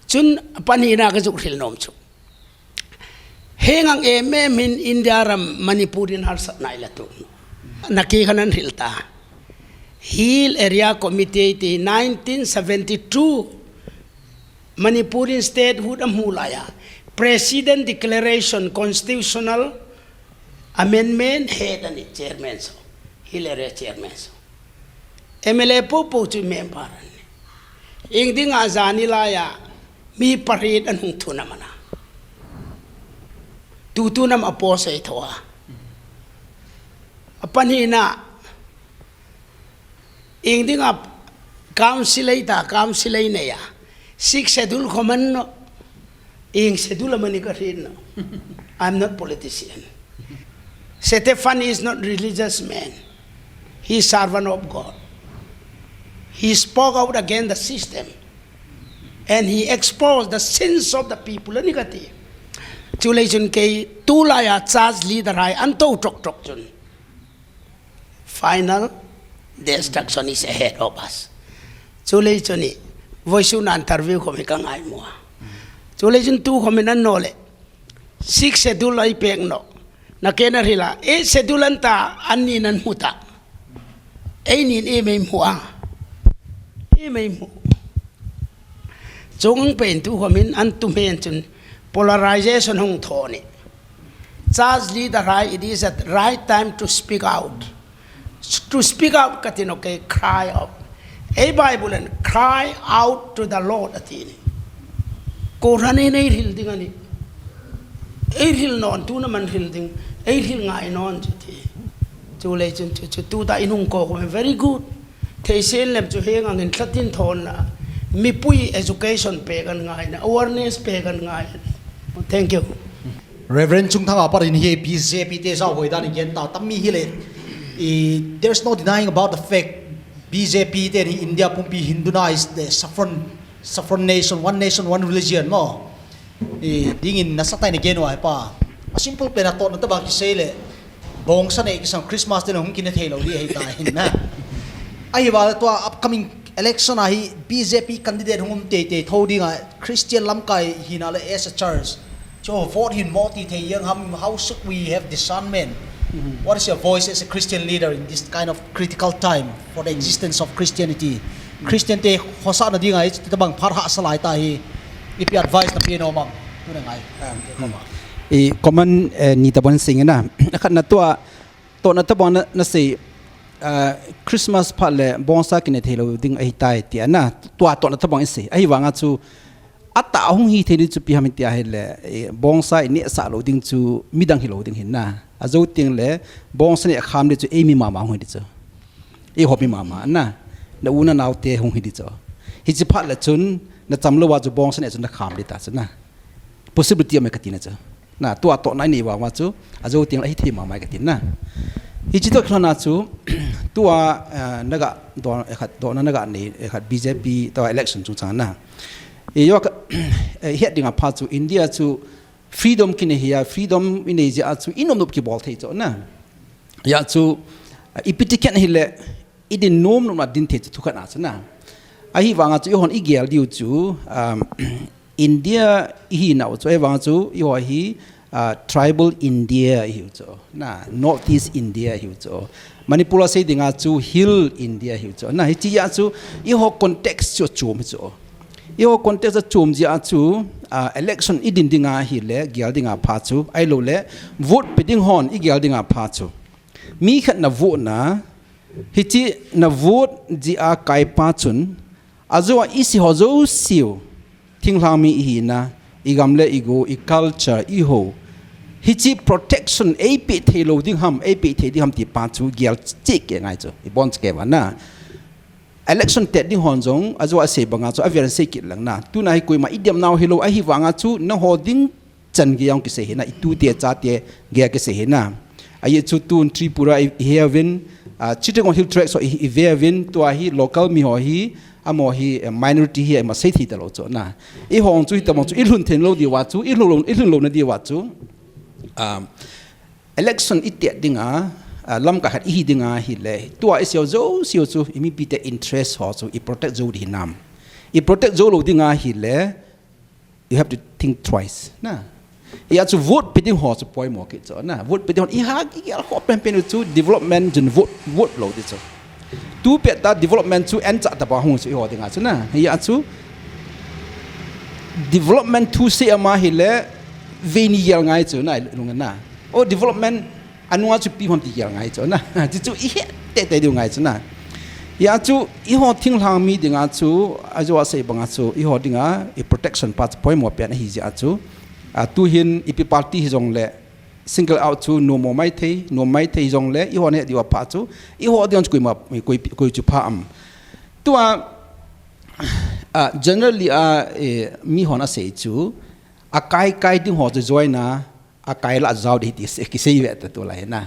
Chun a pahnina ka zuk hril nuam chu. Hiai ngang em em in India ram Manipur in harsatna i la tuak. Na ki khan an hril ta. Hill Area Committee te nineteen seventy-two Manipur in statehood a mu lai a. President Declaration Constitutional Amendment head ahi chairman saw. Hill Area chairman saw. M L A popo chu member ahi. Ing ding a zani lai a mi pariet an hung thuna mana. Tutu nam a post ei thoa. A pahnina. Ing ding a council ei ta, council ei nei a. Sixth Schedule comment no. Ing schedule a mani ka hril no. I'm not politician. Stephen is not religious man. He is servant of God. He spoke out against the system. And he exposed the sins of the people. Ahi ka ti. Chuleiin kei tulai a church leader hai an tou tok tok chun. Final destruction is ahead of us. Chuleiin i voisun interview khawm hi ka ngai mua. Chuleiin tu khawm in an no le. Sixth Schedule ei pek no. Na kei na hril a. Eighth Schedule an ta an nin an mu ta. Ei nin ei mei mu a. Ei mei mu. Chung pen tu khawm in an tu men chun polarization hong tho ni. Church leader hai, it is a right time to speak out. To speak out ka ti no kei, cry out. Ei Bible in cry out to the Lord a ti ni. Ko ran ei nei hril ding ahi. Ei hril nawn, tuna mah hril ding. Ei hril ngai nawn chu ti. Chuleiin chu chu tuta i nung ko ko very good. Theisen lem chu hiai ngang in tlatin thon na. Mipui education pek a ngai na, awareness pek a ngai. Thank you. Reverend Chungthang apat in hiai B J P te zau hoih dan i gen ta, tam mi hi le. I, there's no denying about the fact B J P te in India pumpi Hinduized the saffron, saffron nation, one nation, one religion maw. I, dingin na sa tai na gen uai pa. A simple pen a tawpna tabang kisei le. Bawngsa nei kisam Christmas te na hung kinei theilou di ahi ta hi na. Ahihvang tua upcoming election a hi B J P candidate hong um teitei thou ding a Christian lamkai hina le as a church. Chu vote hin maw ti thei hiam, how should we have discernment? What is your voice as a Christian leader in this kind of critical time for the existence of Christianity? Christian te khosa na ding a i tabang phat hahsa lai ta hi. Ipi advice na pi no mang. Tu na ngai. I comment, eh, ni tabang sing na. Khat na tua, tawpna tabang na, na sei, ah, Christmas phat le bawngsa kinei theilou ding ahi tai ti a na. Tua tawpna tabang i sei. Ahihvang a chu a ta hong hi thei ni chu pi ham i ti a hi le, eh, bawngsa i neisa lou ding chu midang hilou ding hi na. A zou teng le bawngsa nei a kham di chu ei mi mahmah hong hi di chu. Ei hoih mi mahmah na. Na u na nau te hong hi di chu. Hichi phat le chun na cham lou a chu bawngsa nei chu na kham di ta chu na. Possibility om e ka ti na chu. Na, tua tawpna i nei vang uah chu, a zou teng a hi thei mahmah e ka ti na. Hichi toh kilhona chu, tua, eh, na gah dawn, eh, khat dawn na gah nei, eh, khat B J P tua election chungchang na. I yo ka, eh, hiai ding a pha chu, India chu freedom kinei hi a, freedom i nei ziak a chu, i nop nop kibawl thei chu na. Hiai chu, eh, i piti khen hi le, i din nuam nuam a din thei chu thu khat na chu na. Ahihvang a chu i hon i gel diu chu, um, India i hihna uh chu, ahihvang a chu i hon hi, uh, tribal India i hi uh chu. Na, North East India i hi uh chu. Manipur a sei ding a chu Hill India i hi uh chu. Na, hichi a chu i hon context chu a chum hi chu. I hon context a chum ziak a chu, uh, election i din ding a hi le, gel ding a pha chu. Ahilou le, vote pe ding hon i gel ding a pha chu. Mi khat na vote na, hichi na vote ziak a kai pa chun, a zou a i si ho zou siu, thinglhang mi i hihna, i gam le i gu, i culture, i ho. Hichi protection ei pe theilou ding ham, ei pe thei ding ham ti pa chu gel chih kei ngai chu, i bon chih kei va na. Election tet ding hon zong a zuah a sei banga chu a vial sei kit lang na. Tuna hi kuamah i diamna hilou ahihvanga chu na hou ding chan gei a hong kisei hi na, i tute chate gei a kisei hi na. Ahi chu tun Tripura i, i he uvin, ah, Chittagong Hill Tracts ho i, i ve uvin, tua hi local mi ho hi, amau hi, eh, minority hi, i mah sei thei talou chu na. I hong chu hi tamang chu, i lhun theilou di ua chu, i lhun lou, i lhun louna di ua chu. Um, election i tet dinga, ah, lamka khat i hi dinga hileh, tua i siau zou siau chu, i mipite interest ho chu, i protect zou di hi nam. I protect zou lou dinga hileh, you have to think twice na. Hiai chu vote pe ding ho chu poimoh kei chu na. Vote pe ding ho i hak i gial ho penpen chu development zun vote, vote lou di chu. Tu pet a development chu en chah ta ba hong chu i ho dinga chu na. Hiai chu development thu se ama hileh vei ni gial ngai chu na, lung na. O development a nunga chu pi hon ti gial ngai chu na. Chu chu i he teitei di uh ngai chu na. Hiai chu i ho thinglhang mi dinga chu a zuah a sei banga chu i ho dinga i protection pa chu poimoh pen ahi ziak chu. Ah, tu hin i pi party hi zong leh single out chu nuam maithei, nuam maithei zong leh i ho ne di ua pa chu i ho dinga chu kuamah, kui, kui chu pha am. Tua, ah, generally a, eh, mi hon a sei chu a kai kai ding ho chu join a, a kai la zau di hi ti se, kisei ve ta tulai na.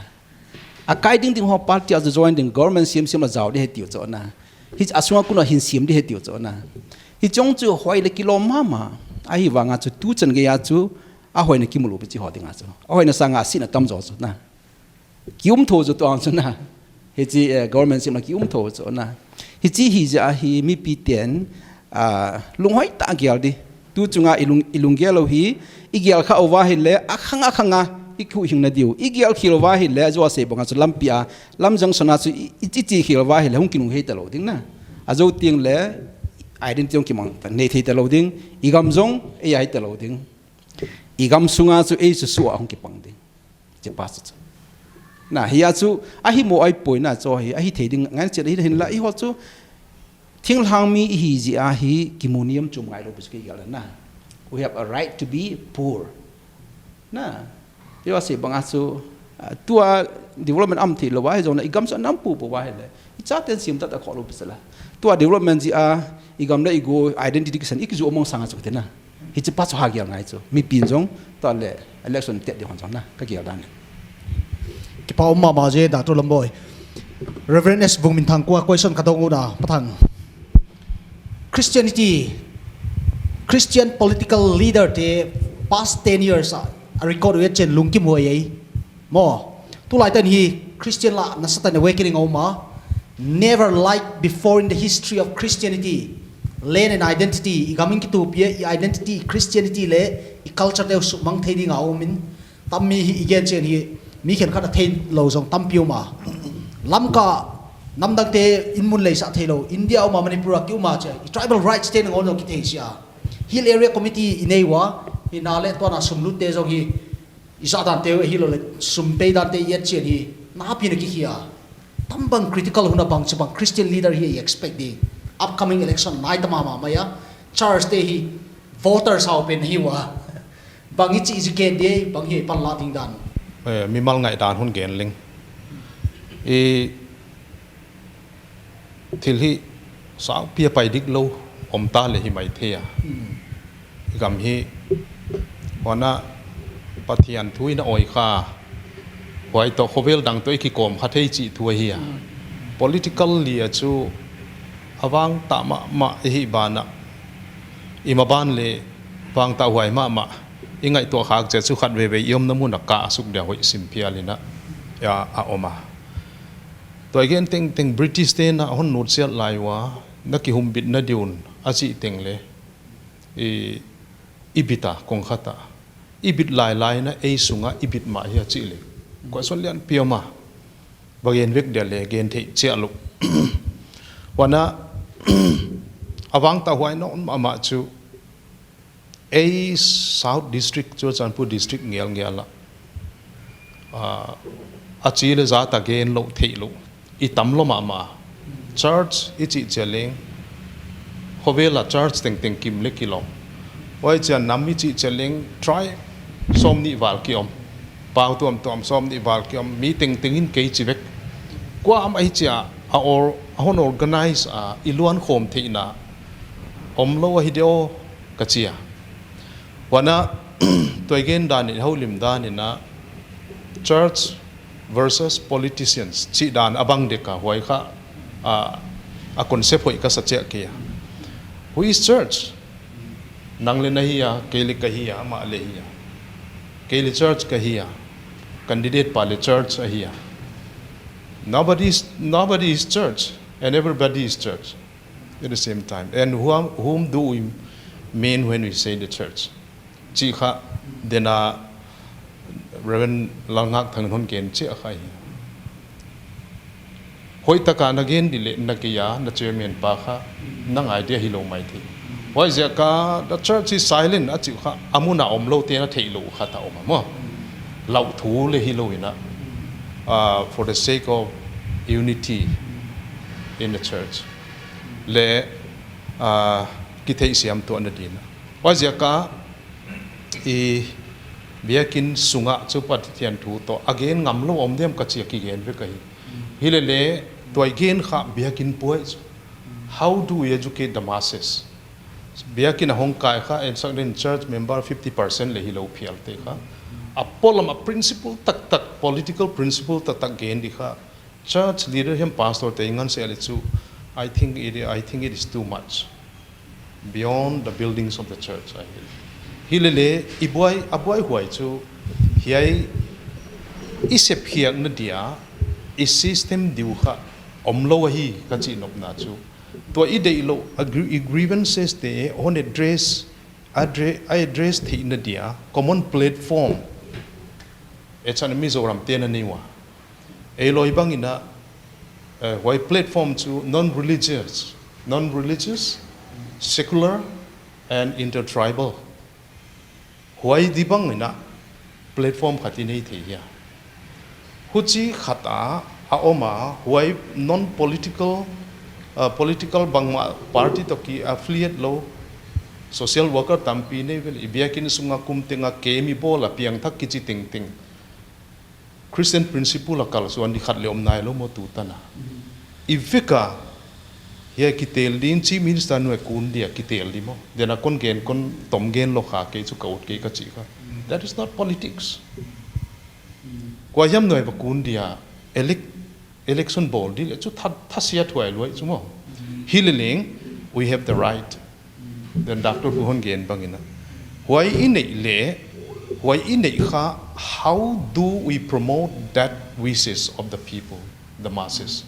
A kai ding ding ho party a join ding government siam siam la zau di hi ti chu na. Hichi a sunga kun a hin siam di hi ti chu na. Hichong chu hoih leh kilawm mahmah. Ahihvanga chu tu chan gei a chu a hoihna kimu lou pi chi ho dinga chu. A hoihna sanga sihna tam zaw chu na. Ki um thou chu tua chu na. Hichi, eh, government siamna ki um thou chu na. Hichi hi ziak a hi mipiten, ah, lung hoih tah gial di. Tu chunga i lung, i lung gial lou hi, i gial kha uva hileh, a khang a khanga, i khuh hing na di uh. I gial khial uva hileh, zuah a sei banga chu lampi a, lam junction a chu i, i, i chi khial uva hileh, hong kinung hei talou ding na. A zou ting leh, identity hong kimang ta, nei thei talou ding, i gam zong, ei a hi talou ding. I gam sunga chu ei chu suah hong kipang ding. Chi pa chu chu. Na, hiai chu, ahi mo ai poi na chu hi, ahi thei ding, ngan chiat hi hin la, i ho chu, thinglhang mi i hi ziak a hi, kimu niam chum ngai lou pi chu kei gial na. We have a right to be poor. Na, i va sei banga chu, ah, tua development om theilou va, hi zong na, i gam chu a nam pu pu va hileh. I chaten siam ta ta kho lou pi sala. Tua development ziak a, i gam leh i go identity kisan, i kizu omong sanga chu te na. Hichi pa chu ha gial ngai chu. Mipin zong, tua leh election tet di hon zong na, ka gial dan. Kipak mahmah zen, Doctor Lamboi. Reverend S Vungminthang kua question ka dong uh na, Pa Thang. Christianity, Christian political leader te past ten years a, a record uh et chiang lungkim huai ei. Maw, tulai tan hi Christian la nasatan awakening a um a. Never like before in the history of Christianity. Land and identity, i gam in kitup a, i identity, Christianity leh, i culture te uh sumang thei ding a um in. Tam mi hi i gen chiang hi, mi khenkhat a theilou zong tampi um a. Lamka, namdangte in mun lei sa theilou, India um a Manipur a ki um a chia, i tribal rights te nangawn zong kithei sia. Hill Area Committee i nei ua, hi na leh tua na sum lut te zong hi, i zah dan te uh hilou leh, sum pei dan te i et chiang hi, na pi na kikhia. Tam bang critical hun a bang chu bang Christian leader hi i expect di. Upcoming election nai ta mahmah mai a. Church te hi voters hau pen hi ua. Bang i chi i zi ken di, bang hi pan la ding dan. Eh, mimal ngaih dan hun gen leng. I thil hi saupi a pai dik lou om ta leh hi maithei a. Hmm. I gam hi, huan a Pathian thu in a oi kha, huai toh khovel dang toh i kikawm kha thei chih thu ahi a. Mm. Politically a chu a vangtah mahmah i hih banah, i maban leh vangtah huai mahmah i ngaihtuah khak chia chu khat veve i omna mun a kah a suk dia hoih sim phial in a, a, a om a. Tua i gen tengteng British te'n a hon nutsiat lai ua, na kihumbitna di un a chih teng leh, i, i bit a, kong khat a. I bit lailai in a ei sunga i bit mah hi a chih leh. Kua suan lian piam a. Bang gen vek dia leh gen theih chiah lou. Huan a, a vangtah huai nawn mahmah chu. Ei South District, Churachandpur District ngelngel a. Ah, a chi leh zat a gen lou theih lou. I tam lou mahmah. Church i chih chia leng. Khovel a church tengteng kim leh kilawm. Huai chia nam i chih chia leng tribe sawmnih val ki om. Pau tuamtuam sawmnih val ki om. Mi tengteng in kei chi vek. Kuamah hichia a or, a hon organize a i luan khawm theihna omlou ahi de aw ka chi a. Huan a, tua i gen dan in, houlim dan in a, church versus politicians chih dan a bang dek a, huai kha, a, a concept hoih ka sa chiah kei a. Who is church? Nang le na hi a, kei le ka hi a, amah le hi a. Kei le church ka hi a. Candidate pa le church ahi a. Nobody is, nobody is church, and everybody is church at the same time. And whom, whom do we mean when we say the church? Chih kha, den a Reverend Lalngakthang in hon gen chiah kha hi. Hoihtak a na gen di le na kei a, na chairman pa kha, nang idea hilou maithei. Huaiziak a, the church is silent a chih kha, a mun a omlou te na theih lou kha ta om a maw. Lau thu le hilou in a, uh, for the sake of unity in the church. Le, uh, kitheihsiam tuahna din a. Huaiziak a, i biakin sung a chu Pathian thu toh a gen ngamlou om diam ka chi a kigen vek ahi. Hilele, tua i gen kha biakin puai chu. How do we educate the masses? Biakin a hong kai kha, and certainly church member fifty percent le hilou phial te kha. A polam a principle taktak, political principle taktak gen di kha. Church leader hiam pastor te ngan se ali chu, I think it, I think it is too much beyond the buildings of the church, I feel. Hilele, i buai, a buaihuai chu, hiai i sepkhiakna dia, i system diu kha omlou ahi ka chih nopna chu. Tua i deihlouh, a gr-, i grievances te, hon address, addre-, a address theihna dia, common platform. E chan Mizoram te na nei ua. Ei loi bang in a, eh, huai platform chu non-religious, non-religious, secular and intertribal. Huai di bang in a platform khat i nei thei hia. Huchi khat a, a om a, huai non-political, uh, political bangmah party toh ki affiliate lou, social worker tampi nei vel, i biakin sung a kum teng a kemi bawl a piangthak kichi tengteng. Christian principle a kalsuan di khat le om nailou maw tu tan a. I vek a, hiai kitel din Chief Minister nuai kun dia kitel di maw. Den a kon gen kon tom gen lou kha kei chu ka ut kei ka chi kha. That is not politics. Kua hiam nuai va kun dia elec-, election bawl di le chu tha, thasiat huai luai chu maw. Hileleng, we have the right. Then Doctor Pu hon gen bang in a. Huai i neih le, huai i neih kha, how do we promote that wishes of the people, the masses?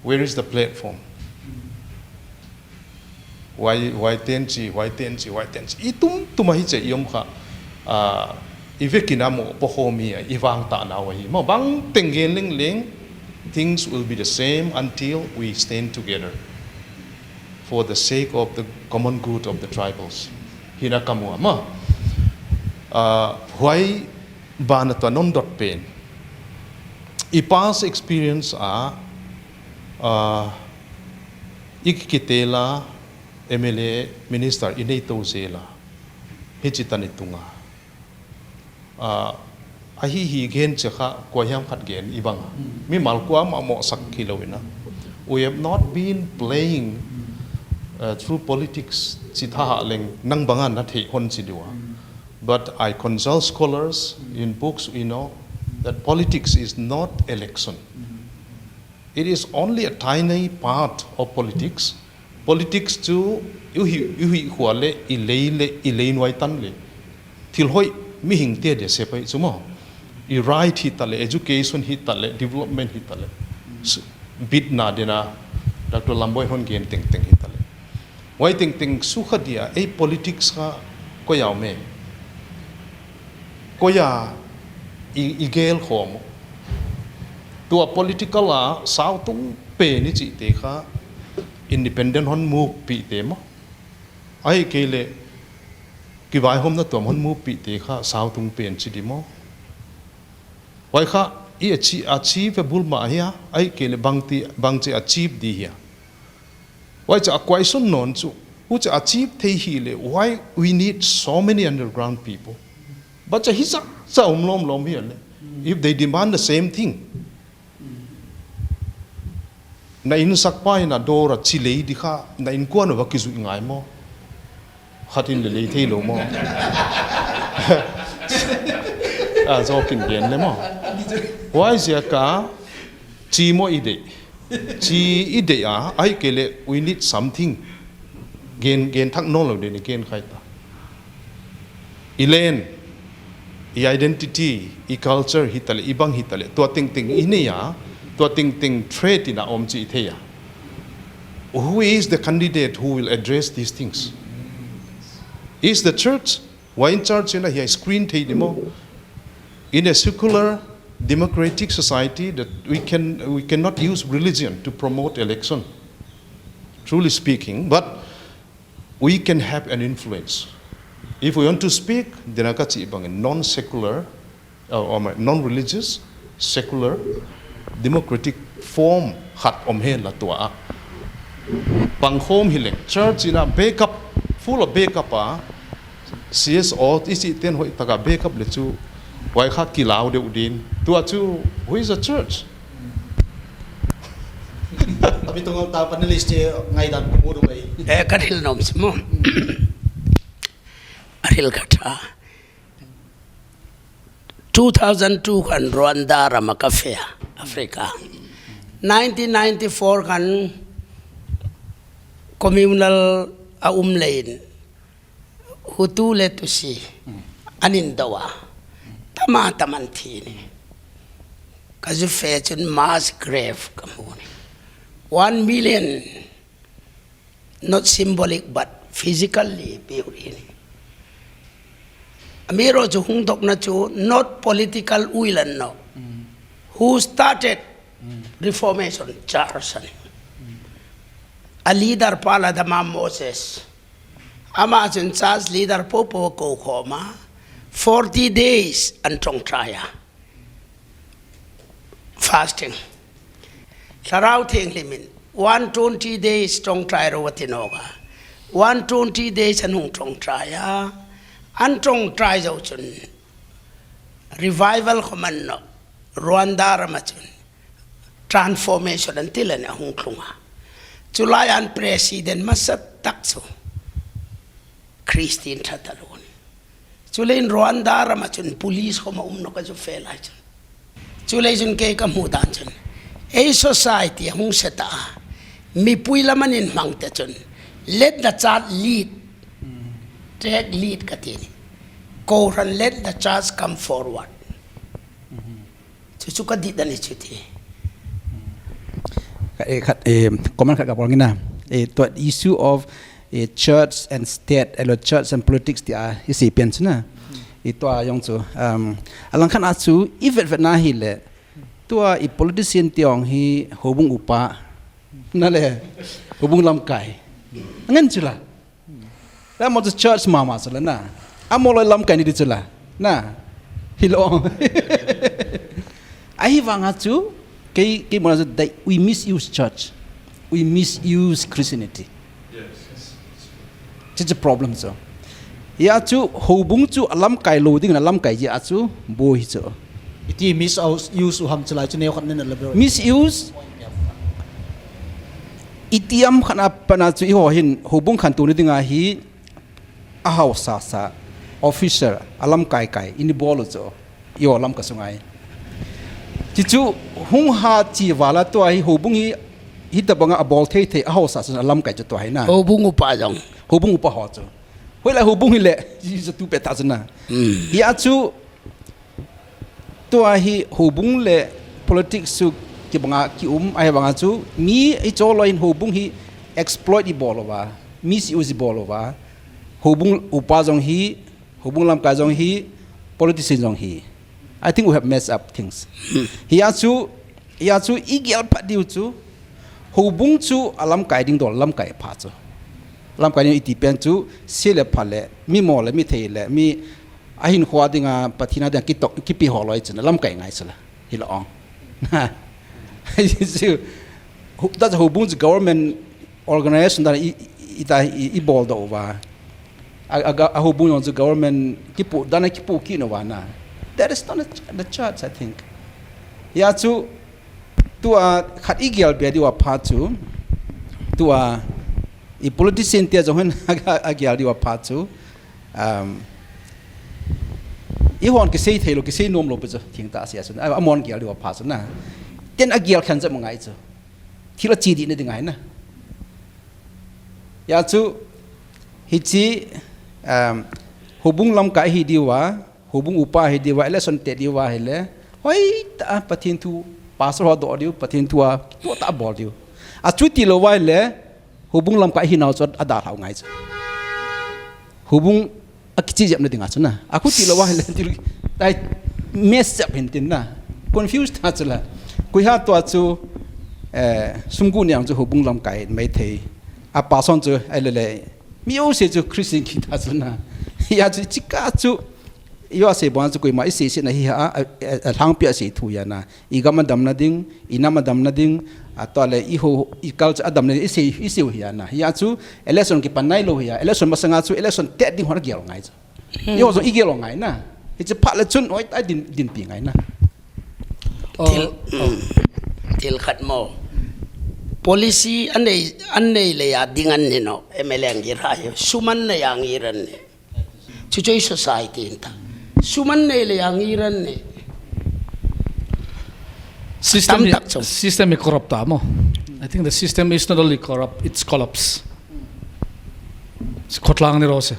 Where is the platform? Huai, huai ten chi, huai ten chi, huai ten chi. I tumtum a hichi i om kha, ah, i vek in a mo po ho mi a, i vang ta na wa hi. Maw bangteng gen lengleng, things will be the same until we stand together for the sake of the common good of the tribals. Hi na ka mu a maw. Ah, huai ban a tua non dot pen. I past experience a, ah, i kitel a, M L A, minister, i nei tou zel a. Hichi tan i tung a. Ah, ahi hi gen che kha, kua hiam khat gen i bang a. Mimal kuamah mohsak hilou in a. We have not been playing, uh, through politics, chi tha ha leng nang bang a na theih hon chi di ua. But I consult scholars in books, we know that politics is not election. It is only a tiny part of politics. Politics chu i hih, i hih khua le, i lei le, i lei nuai tan le. Thil hoih mihing te dia se pai chu maw. I right hi ta le, education hi ta le, development hi ta le. S-, bit na den a, Doctor Lamboi hon gen tengteng hi ta le. Huai tengteng sukha dia, ei politics kha koi a om e. Koi a i, i gel khawm. Tua political a sau tung pen i chih te kha independent hon muk pi te maw. Ahihkeileh kivaihawmna tuam hon muk pi te kha sau tung pen chi di maw. Huai kha i achieve, achieve bul mah hia, ahihkeileh bangti, bangchi achieve di hia. Huai cha a question nawn chu, hucha achieve thei hi le, why we need so many underground people? But cha hi cha, cha um lawm lawm hi le, if they demand the same thing, Na innsakpa in a dawr a chi lei di kha, na innkuan a va kizui ngai maw? Khat in leh lei thei lou maw? A, zawk in gen le maw? Huaiziak a chi maw i deih? Chi i deih a, ahihkeileh we need something. Gen, gen thak nawn lou ding in gen kha ta. I len, i identity, i culture hitaleh, i bang hitaleh, tua tengteng i nei a, tua tengteng threat in a om chih i thei a. Who is the candidate who will address these things? Is the church? Huai in church in a hiai screen thei di maw? In a secular, democratic society that we can, we cannot use religion to promote election, truly speaking, but we can have an influence. If we want to speak, then a ka chih bang in non-secular, uh, or non-religious, secular, democratic form khat om hen la tua a. Pangkhawm hileh, church in a backup, full of backup a, C S O, i chih ten hoih tak a backup le chu, huai kha kilau deuh din. Tua chu, who is a church? Abi tung ta panelist te ngaidan ku mu dong ai. Eh, ka thil nom si maw. A thil ka tha. Two thousand two khan Rwanda ram a ka feh a, Africa. Nineteen ninety-four khan communal a um leh in Hutu leh Tutsi an indou a. Tama taman thi ni. Ka zu feh chun mass grave ka mu ni. One million, not symbolic but physically buried ni. Amiro chu hung dok na chu not political will and no. Who started reformation charge ani. A leader pa la dama Moses. Ama chun church leader popo kou khawm a. Forty days an ṭawngṭai a. Fasting. Thlarau Thianghlim in one twenty days ṭawngṭai ro a ti nawk a. One twenty days an hung ṭawngṭai a. An ṭawngṭai zoh chun revival khawm an no. Rwanda ram a chun transformation an ti leh a hung tlung a. Chulai an president masa tak chu Christian thatalun. Chuleh in Rwanda ram a chun police khawm a um nawk a zu feh lai chun. Chuleh chun kei ka muh dan chun ei society a hung se ta a. Mipui lam an in hmang te chun let the church lead. Take lead ka ti ni. Kohran let the church come forward. Chu chu ka deih dan i chu ti. Ka, eh, khat, eh, comment khat ka bawl ngei na. Eh, tua issue of, eh, church and state, eh, lo church and politics ti a, i si pian chu na. I tua zong chu, um, a langkhat a chu, i vetvet na hileh, tua i politician te zong hi houbung upa. Na leh, houbung lamkai. Ngen chu la. Leh maw chu church mahmah chu la na. A maw loi lamkai ni di chu la. Na. Hilou. Ahihvang a chu, kei, kei maw chu that we misuse church. We misuse Christianity. It's a problem chu. Hia chu, houbung chu a lamkai lou ding in a lamkai zia chu, boi chu. Iti misuse uh ham chu lai chu neu khat nen a la ber. Misuse. Iti am khan a pan a chu i ho hin houbung khantou ni ding a hi a hausa sa officer a lamkai kai i ni bawl uh chu i ho lamka sung a hi. Chi chu hung ha chi vala tua hi houbung hi hi tabang a bawl theithei a hausa sa a lamkai chu tua hi na. Houbung upa zong. Houbung upa ho chu. Hoih lai houbung hileh, i za tu pe ta chu na. Hia chu tua hi houbung leh politics chu kibang a ki um, ahihvang a chu mi i chawl lou in houbung hi exploit i bawl ua, misuse i bawl ua, houbung upa zong hi, houbung lamkai zong hi, politician zong hi. I think we have messed up things. Hia chu, hia chu i gial phat diu chu, houbung chu a lamkai ding dawl lamkai pha chu. Lamkai ding i ti pen chu, si leh pha leh, mi maw leh, mi thei leh, mi a hinkhua ding a, Pathian a ding a, kitok, kipi ho loi chu, lamkai ngai chu la, hilou ong. That's houbung chu government organization dan a i, i, i, i bawl dou ua. A, a, a houbung zong chu government kipu, dan a kipu ki no ua na. That is not a ch-, the church, I think. Hia chu, Tua khat i gial bia di ua pha chu, tua i politician te zong hen a gial di ua pha chu, um, i hon kisei theilou, kisei nuamlou pi chu, thing ta sia sun, a, a mon gial di ua pha chu na. Ten a gial khan zat ma ngai chu. Thil a chi di na di ngai na. Ya chu, hichi, um, houbung lamkai hi di ua, houbung upa hi di ua, election te di ua hi le. Hoi ta, Pathian thu, pastor ho do di u, Pathian thu a, tu ta bol di u. A chu ti lou ua hi le, houbung lamkai hi nau chu a da thau ngai chu. Houbung a kichi ziap na ding a chu na. A khu ti lou ua hi le, thil, tai, mess ziap hin tin na. Confuse ta chu la. Koi ha tua chu, eh, sum gu niang chu houbung lamkai mai thei. A pastor chu, ai le le. Mi o se chu Christian ki ta chu na. Ya chu chika chu. Yo a se bon chu koima i se se na hi ha, a, a, a, a hang pia se thu ya na. I gam a dam na ding, i nam a dam na ding, a tua le i ho, i culture a dam na ding, i se, i se hi ya na. Ya chu election kipan nailou hi ya. Election masanga chu election te ding hon gial ngai chu. Hmm. I ho zong i gial ngai na. Hichi pha le chun, oi, tai din, din pi ngai na. Oh, thil, oh. Mm, thil khat maw. Policy a nei, a nei le a ding a ni nou. M L A ngir a hi. Sum a nei a ngir a ni. Chu chu i society in ta. Sum a nei le a ngir a ni. System Tam i, tak chu. System i corrupt ta maw. I think the system is not only corrupt, it's collapse. It's khotlang ni ro se.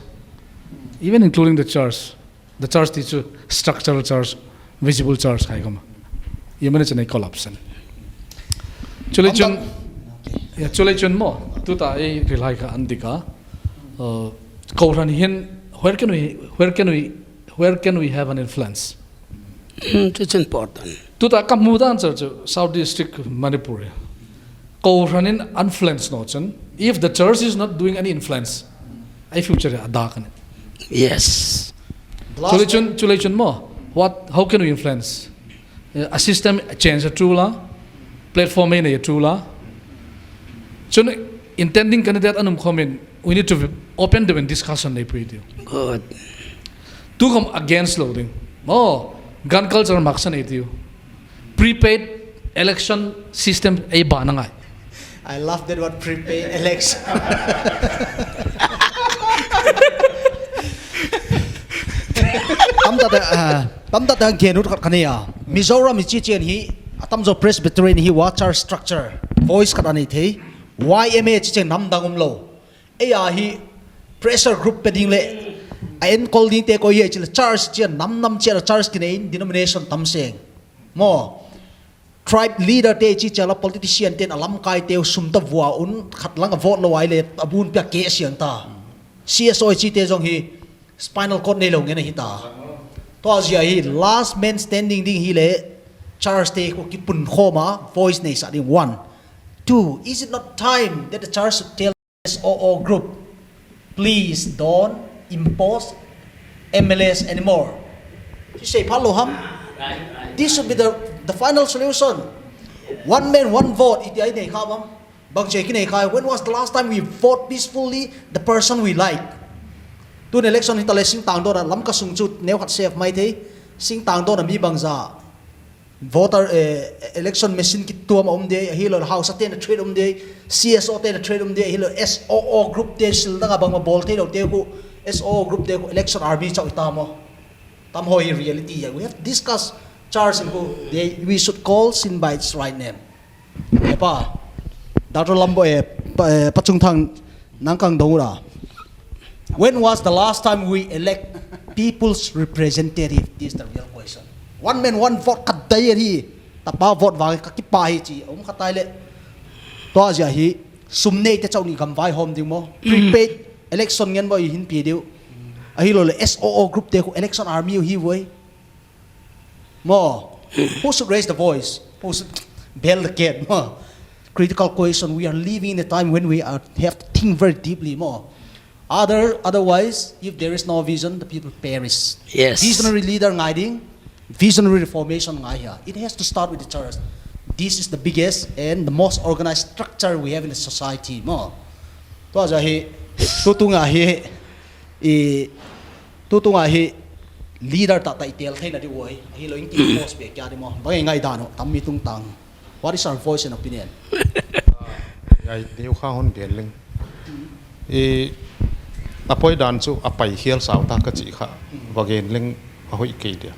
Even including the church. The church ti chu structural church, visible church hai kama. Ye mane chane collapse an. Chu le chun, ya, chu le chun maw, tuta i rely kha an ding a. Uh, kohran hin, where can we, where can we, where can we have an influence? Hmm, it's important. Tuta ka mu dan chu, chu South District Manipur ya. Kohran in influence nou chun. If the church is not doing any influence, a future a dak a ni. Yes. Chu le chun, chu le chun maw. What, how can we influence? Eh, a system change a tu la, platform in a tu la. Chun intending candidate a om khawm in, we need to be open to discussion nei pui diu. Good. Tu khawm against lou ding. Maw, gun culture mak sa nei diu. Prepaid election system ei ban a ngai. I love that word, prepaid election. Tam ta ta, ah, tam ta ta gen ut khat ka nei a. Mizoram i chi chiang hi, a tam zaw Presbyterian hi ua church structure, voice khat a nei thei. Y M A chi chiang nam dang omlou. Ei a hi pressure group pe ding le, a enkol ding te ko ye chi le church chiang nam nam chiang church kinei in denomination tam seng. Maw, tribe leader te chi chiang la politician ten a lamkai te sum ta vua un khat lang a vote lou ai le a bun pia ke sian ta. C S O chi te zong hi spinal cord neilou ngen a hi ta. Tua zia hi last man standing ding hi le church te ko kipun khawm a voice nei sa ding one. Two, is it not time that the church should tell S O O group, please don't impose M L As anymore. Chi sei pha lou ham? This should be the, the final solution. One man, one vote, i ti ai nei kha bang. Bang chi kinei kha, when was the last time we vote peacefully the person we like? Tun election hi ta le singtang dawn a lam ka sung chu neu khat safe mai thei. Singtang dawn a mi bangza voter, eh, election machine kituam a om de, ahilou Hausa ten a trade om de, C S O ten a trade om de, ahilou S O O group te sil dang a bang ma bol theilou te khu, S O O group te khu election army chauh i ta maw. Tam ho hi reality ya. We have to discuss church in khu, they, we should call sin by its right name. Eh, pa, Doctor Lambo, eh, pa, eh, Pa Chung Thang, nang kang dong ura. When was the last time we elect people's representative? This is the real question. One man, one vote, khat dai hi. Tapa vote vang ka kipa hi chi. Um khat ai le. Tua zia hi. Sum nei te chauh ni gam vaihawm ding maw. Prepaid election ngen maw i hin pi diu. Ahilou le S O O group te khu election army hi voi. Maw, who should raise the voice? Who should bell the gate? Maw, critical question. We are living in a time when we are, have to think very deeply. Maw, other, otherwise, if there is no vision, the people perish. Yes. Visionary leader ngai ding, visionary reformation ngai hia. It has to start with the church. This is the biggest and the most organized structure we have in the society. Maw, tua zia hi, tutung a hi, i, tutung a hi, leader taktak i tel theihna di uai, ahilou in ki post pe kia di maw. Bang i ngaihdan uh, tam mi tungtang. What is our voice and opinion? Ai, neu kha hon gen leng. I, a poi dan chu a pai hial sau ta ka chih kha, va gen leng a hoih kei dia.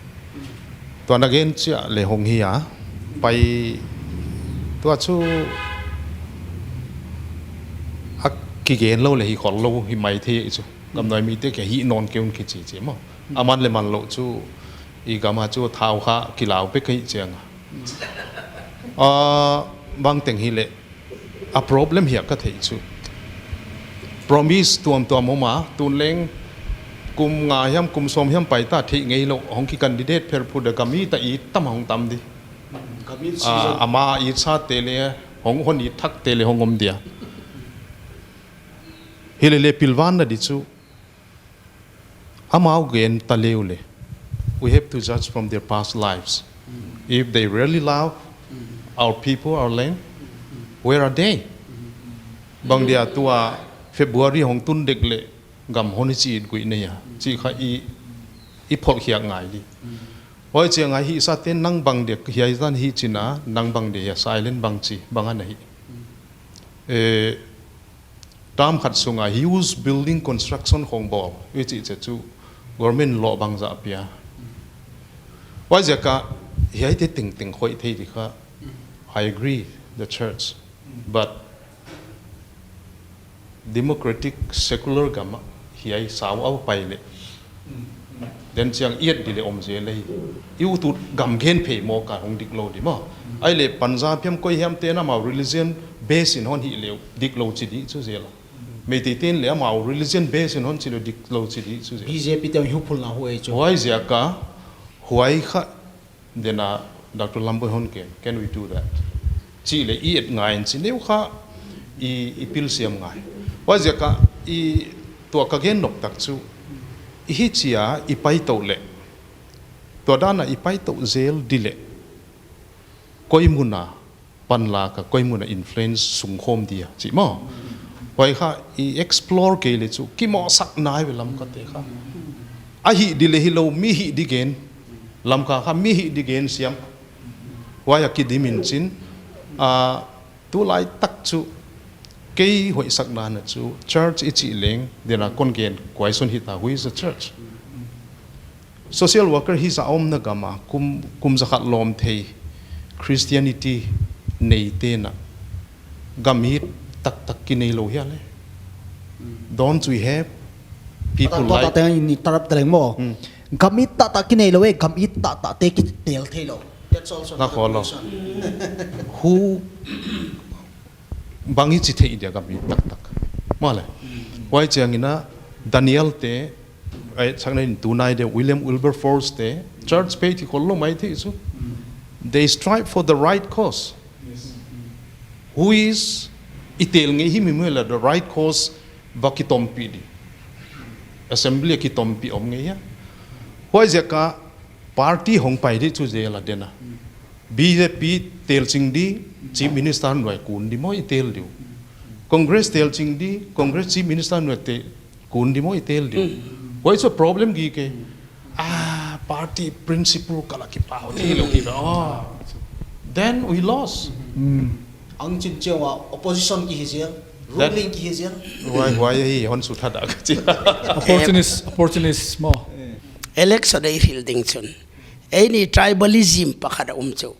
Tua na gen chiah le hong hi a, pai tua chu a kigen lou le hi khol lou hi mai thei chu. Gam noi mite ke hi non keun kichi chi maw. A man le man lou chu i gam a chu thau kha kilau pe kei chiang a. Ah, bang teng hi le a problem hi a ka thei chu. Promise tuamtuam om a, tun leng kum nga hiam, kum sawm hiam pai ta thei ngei lou, hong ki candidate pher phu da gam it a i tam hong tam di. Gam it Ah, season. Ama it sa te le, hong hon it thak te le hong om dia. Hi le le pilvan na di chu. Amau gen ta leu le. We have to judge from their past lives. If they really love our people, our land, where are they? Bang dia tua February hong tun dek le gam hon i chi it gui nei a. Chi kha i, i phol khiak ngai di. Hoi chia ngai hi sa ten nang bang dia hiai zan hi china, nang bang dia hiai silent bang chi, bang ana hi. Eh, term khat sunga huge building construction khong bawl, i chih che chu government law bang zah pia. Huaiziak a hiaite tengteng khoih thei di kha, I agree, the church. But democratic secular gam a hiai sau a pai le. Den chiang i et di le om zel le hi. I ut ut gam gen phei maw ka hong dik lou di maw. Ai le Punjab hiam koi hiam te na mau religion base in hon hi le dik lou chi di chu zel a. Meitei ten le amau religion base in hon chi le dik lou chi di chu zel. B J P te hu phul na hu ei chu. Huaiziak a huai kha Then uh, Doctor Lamboi hon ken, can we do that? Chi le i et ngai in chi neu kha i, i pil siam ngai. Huaiziak a i tua ka gen nop tak chu i hi chia i pai tou le. Tua dan a i pai tou zel di le. Koi mun a pan la ka koi mun a influence sung khawm dia chi maw. Huai kha i explore kei le chu ki mawhsak nai ve Lamka te kha. A hi di le hi lou mi hi di gen. Lamka kha mi hi di gen siam. Huai a kidim in chin. A, tulai tak chu kei hoihsak dan a chu church i chih leng, then a kon gen question hi ta, who is the church? Social worker hi za om na gam a, kum, kum za khat lawm thei Christianity nei te na gam it taktak ki nei lou hia le. Don't we have people Tua like ta ni tarap ta leng maw. Hmm. Gam it taktak ki nei lou e, gam it taktak te ki tel thei lou. That's also Na another kholo. Question. Who bang i chi thei dia gam it taktak. Maw le. Huai chiang in a Daniel te, ai, chak na in tunai de William Wilberforce te, church pei ti khol lou mai thei chu. They strive for the right cause. Who is i tel ngei hi mi mu la the right cause va ki tom pi di. Assembly ki tom pi om ngei hia. Huaiziak a party hong pai di chu zel a den a. B J P tel ching di, Chief Minister nuai kun di maw i tel diu. Congress tel ching di, Congress Chief Minister nuai te kun di maw i tel diu. Huai chu problem gi ke. Ah, party principle ka la ki pau thei lou hi ve. Oh. Then we lost. Ang chin chiang a opposition ki hi zel, That ruling ki hi zel. Huai, huai hi hon su thada ka chi. Opportunist, opportunist maw. Election ei hril ding chun. Ei ni tribalism pakhat a um chu.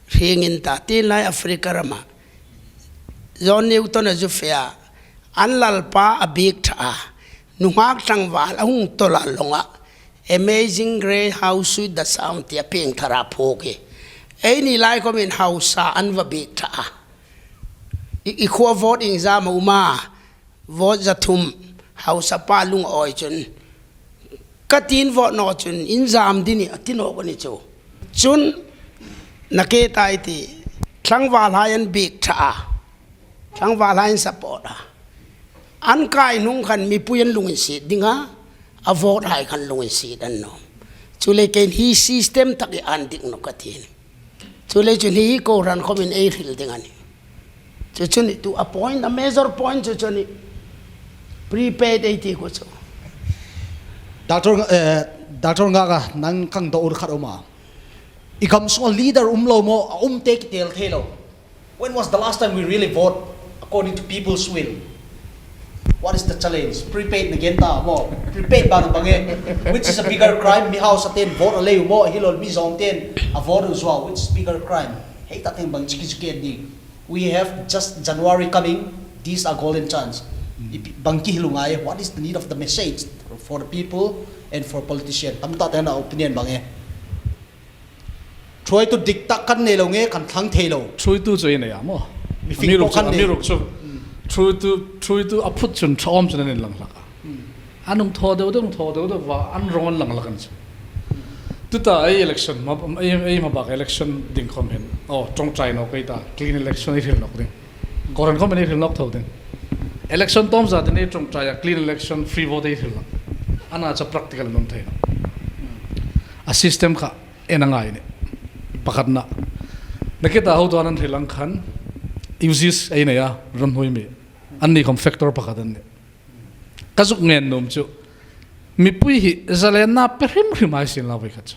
Hing in ta tin lai Africa ram a. John Newton a zu fea. An lalpa a bik tha a. Nungak tlangval a hung tol a long a. Amazing Grace, how sweet the sound tia piang thar a phawk hi. Ei ni lai khawm in hausa an va bik tha a. I, i khua vote in zam a um a. Vote za thum hausa pa lung a awi chun. Ka tin vote nawn chun in zam di ni a ti nawn ka ni chu. Chun na ke tai ti tlangval hai an bik tha a. Tlangval hai an support a. An kai nung khan mipui an lungsit ding a. A vote hai khan lungsit an nawn. Chu le ken hi system tak i an dik nawn ka ti. Chu le chun hi ko ran khawm in ei hril ding a ni. Chu chu ni tu a point, a major point chu chu ni. Prepaid ei ti ko chu. Doctor, eh, Doctor Ngaka, nang kang do ur khat om a. I gam sung a leader um lou maw, a umte kitel thei lou. When was the last time we really vote according to people's will? What is the challenge? Prepaid na gen ta maw. Prepaid bang bang e. Which is a bigger crime? Mi hausa ten vote a lei uh maw, hilou mi zong ten a vote uh zuau. Which is bigger crime? Hei ta teng bang chiki chiki di. We have just January coming. These are golden chance. Bang ki hilou ngai, what is the need of the message for the people and for politician? Tam ta tena opinion bang e. Thuaitu diktak kan nei lou nge, kan thlang thei lou. Thuaitu chu i nei a maw. Mi fing Amiruk chu, kan nei. Amiruk chu. Thuaitu, thuaitu a phut chun thaom chun an lang hlak a. An hong thaw deuh deuh, hong thaw deuh deuh va, an rong an lang hlak an chu. Tuta ei election, ma, ei, ei mabak election ding khawm hin. Oh, ṭawngṭai nawk ei ta, clean election ei hril nawk ding. Koran khawm ei hril nawk thou ding. Election tawm zat in ei ṭawngṭai a, clean election, free vote ei hril nawk. Ana chu practical in om thei nawk. A system kha, en a ngai ni. Pakhatna. Na keta hau tuan an hril ang khan, U Gs ei nei a, ramhuai mi. Anni khawm factor pakhat an ni. Ka zuk ngen nuam chu. Mipui hi zalenna pe hrim hrim ai sin la voi khat chu.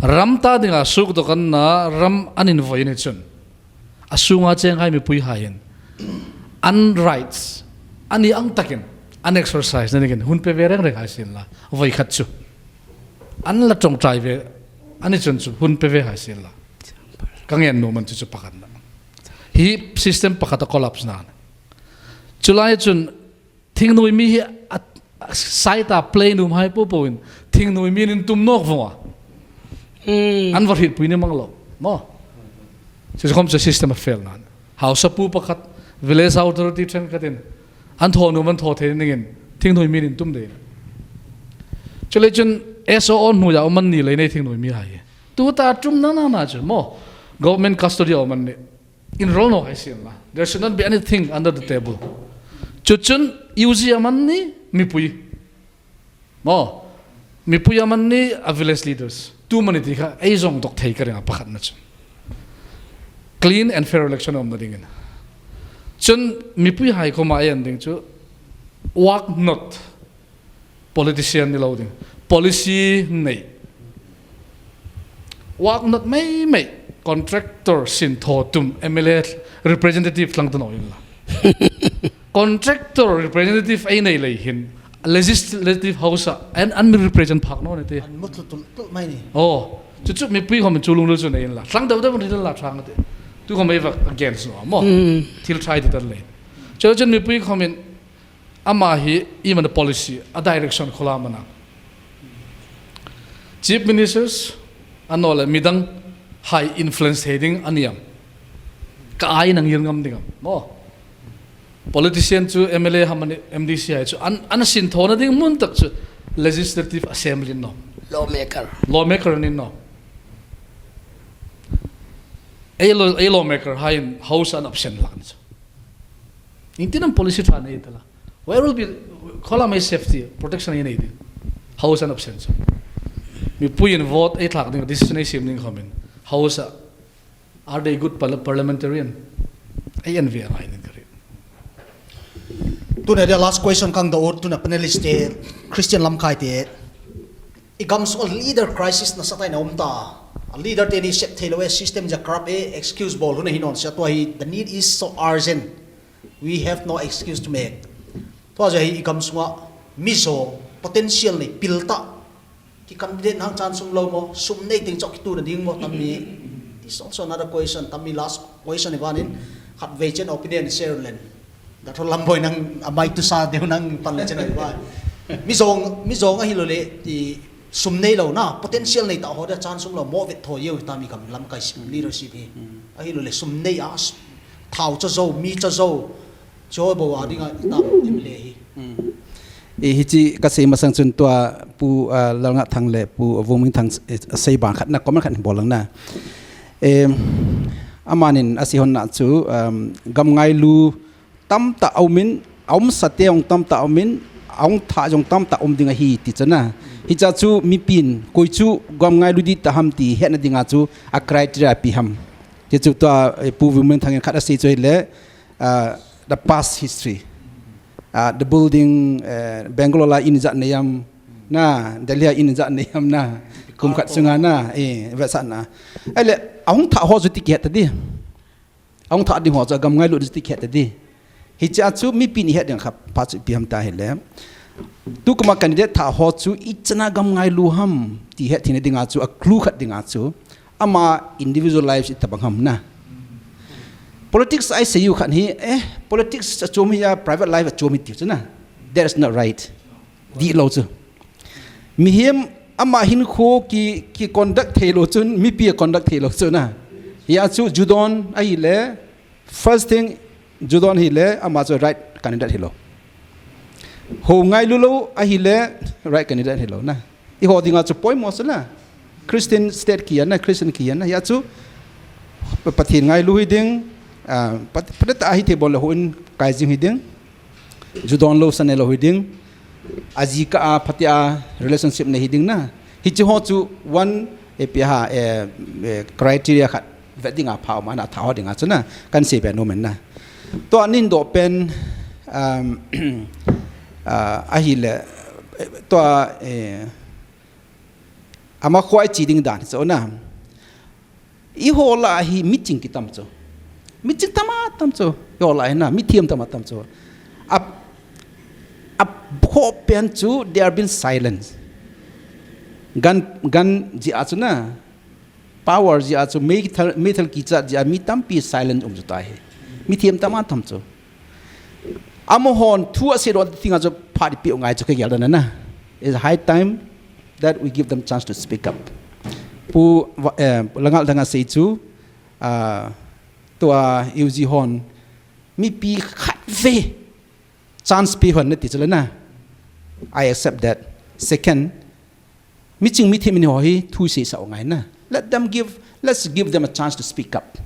Ram ta dinga suk dok an na ram an in voi ni chun. A sunga cheng hai mipui hai in. An rights. Ani ang takin. An exercise na dingin. Hun pe ve reng reng ai sin la. Voi khat chu. An la ṭawngṭai ve. Ani chun chu. Hun pe ve ai sin la. Ka ngen nuam an chu chu pakhatna. Hi system pakhat a collapse na. Chulai chun Thingnuaimi hi a, a side a play nuam hai popo in. Thingnuaimi in tum nawk vong a. Hmm. An va hriet pui ni mang lou. Maw. Chu chu khawm chu system a fail na. Hausa pu pakhat, village authority ṭhenkhat in. An thaw nuam an thaw thei ning in. Thingnuaimi in tum deuh. Chuleh chun S O O hnuaia om an ni leh nei thingnuaimi hai. Tuta tum na na na chu maw. Government custody a om an ni. Enroll nawk ai sin la. There should not be anything under the table. Chu chun U G a man ni mipui. Maw. Mipui a man ni a village leaders. Tu man ni ti kha ei zong dok thei ka ring a pakhatna chu. Clean and fair election om na dingin. Chun mipui hai khawm a ei en ding chu. Work not. Politician ni lou ding. Policy nei. Work not mai mai. Contractor sin thaw tum M L A representative lang ta nawn in la. Contractor representative ei nei leh hin. Legislative House a. An, an mi represent phak nawn ni te. An mut tul tul mai ni. Oh. Chu chu mipui khawm chu lunglel chu nei in la. Tlang deuh deuh ni la thang te. Tu khawm ei va against nawn maw. Hmm. Thil try te tan leh. Chu chu mipui khawm in Ama hi, i man policy, a direction khawng la man a. Chief Ministers, a nawn leh midang hai influence thei ding a niam. Ka ai nang ir ngam ding am. Maw. Politician chu M L A ham ani M D C hai chu an, an sin thaw na ding mun tak chu Legislative Assembly in nawn. Lawmaker. Lawmaker in nawn. Ei law, ei lawmaker hai in House an absent lak ni chu. Intin am policy tha nei ta la. Where will be, khawng la mai safety, protection ei nei ding. House an absent chu. Mipui in vote ei thlak ding, decision ei sim ding khawm in. House a, are they good parla-, parliamentarian? Ei en ve a ngai ning ka ri. Tuna dia last question kang da ut tuna panelist te, Christian Lamkhai te. I gam sung a leader crisis nasatak in a om ta. A leader te ni sep thei lou e, system za corrupt e, excuse bawl hun ahi nawn sia, tua hi, the need is so urgent. We have no excuse to make. Tua za hi i gam sung a mi zong potential nei pil ta. Ki candidate nang chance um lou maw, sum nei teng chauh kitu na ding maw, tam mi. This is also another question, tam mi last question i van in, khatvei chen opinion share len. Doctor Lamboi nang a mai tu sa deuh nang pan leh chen a i vai. Mi zong, mi zong ahi lou leh, i sum nei lou na, potential nei ta ho dia chance um lou maw vet tho yeu ta mi gam lamkai si, leadership hi. Ahi lou leh sum nei a, thau cha zou, mi cha zou, cho bo a ding a i tam M L A hi. I hichi ka sei masang chun tua Pu, ah, Lalngahthang leh Pu Vungminthang, eh, sei bang khat na, comment khat bawl lang na. Em, aman in a si hon na chu, um, gam ngailu tamtak a om in, a om sa te ong tamtak a om in, a ong tha zong tamtak om ding ahi ti chu na. Hicha chu mipi'n, koi chu gam ngailu di ta ham ti hetna ding a chu a criteria pi ham. Ti chu tua, eh, Pu Vungminthang in khat a sei chu hileh, ah, the past history. Ah, the building, eh, Bangalore la in zat nei am, Na, Delhi a inn zat nei hiam na. Kum khat sunga na, eh, vetsahna. Ahihleh, a hong thah ho chu ti kihet ta di. A hong thah ding ho chu a gam ngailut chu ti kihet ta di. Hichia chu mipi'n i het ding kha pha chu ipi hiam ta hileh. Tukum a candidate thah ho chu i chan a gam ngailu ham ti het theihna dinga chu a clue khat dinga chu ama individual life i tabang ham na. Politics a i sei uh khat hi, eh, politics a chom hi a, private life a chom hi ti chu na. That is not right. Dihlou chu. Mihem ama hinkhua ki, ki conduct theilou chun, mipi a conduct theilou chu na. Hichia chu Judon ahihleh, first thing, Judon hileh, ama chu right candidate hilou. Hou ngailu lou ahihleh, right candidate hilou na. I ho dinga chu poimoh sela. Christian state kia na, Christian kia na. Hichia chu Pathian ngailu hi ding, ah, Pat-, Pathian a hi thei bawl leh houin kai zing hi ding. Judon lou sa neilou hi ding. A zi ka a phatia relationship nei hi ding na. Hichi ho chu one, eh, pi ha, eh, eh, criteria khat vet dinga pha om a na, thah ho dinga chu na. Kan sei beh nu men na. Tua nin doh pen, um, ah, ahihleh, eh, tua, eh, ama khua i chi ding dan chu na. I ho lah hi miching kitam chu. Miching tam a tam chu. I ho lah hi na, mithiam tam a tam chu. A, a ho pen chu, they are being silent. Gan, gan zia chu na. Power zia chu, meithal, meithal kicha zia mi tampi silent um chu ta hi. Mithiam tam a tam chu. Amahon thu a sei ding dinga chu phat i piak ngai chu ka gel dan na. It's high time that we give them chance to speak up. Pu, va-, eh, Langal Dang a sei chu, ah, tua U G hon mipi khat vei chance pe hon na ti chu leh na. I accept that. Second, miching mithiam in ho hi thu sei sa ngai na. Let them give, let's give them a chance to speak up.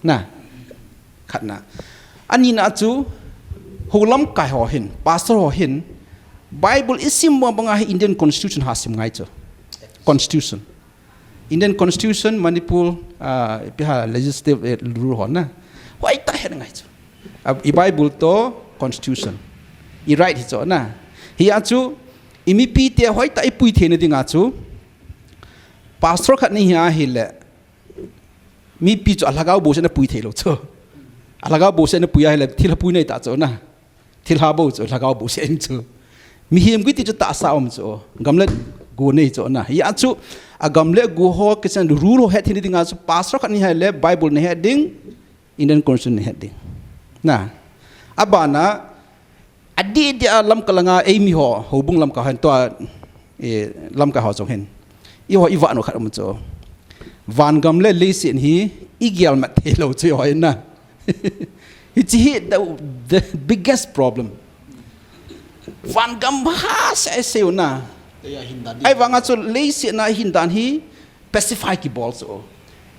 Na, khat na. A nihna chu, hou lamkai ho hin, pastor ho hin, Bible i sim bang bang a hi Indian Constitution ha sim ngai chu. Constitution. Indian Constitution, Manipur, ah, pi ha legislative, eh, rule ho na. Hoihtak het ngai chu. Ah, i Bible toh Constitution. I right hi chu na. Hichia chu, i mipite hoihtak i pui theihna dinga chu. Pastor khat na hi a hileh. Mipi chu a lhagao bou seh na pui theilou chu. A lhagao bou seh na pui a hileh thilha pui nei ta chu na. Thilha bou chu, lhagao bou seh in chu. Mihem gui ti chu tahsa om chu. Gam leh gou nei chu na. Hichia chu, a gam leh gou ho, kisan rule ho het theihna dinga chu, pastor khat na hi a leh, Bible na het ding, Indian Constitution na het ding. Na. A ban ah, a di di a lamka langa ei mi ho, houbung lamka hen tua, eh, lamka ho zong hen. I ho i vah nop khat om chu. Van gam leh leiset hi, i gel mat theilou chu i ho na. Hichi hi the, the biggest problem. Van gam ha se se na. Ahihvang a chu leiset na hindan hi pacify kibawl chu.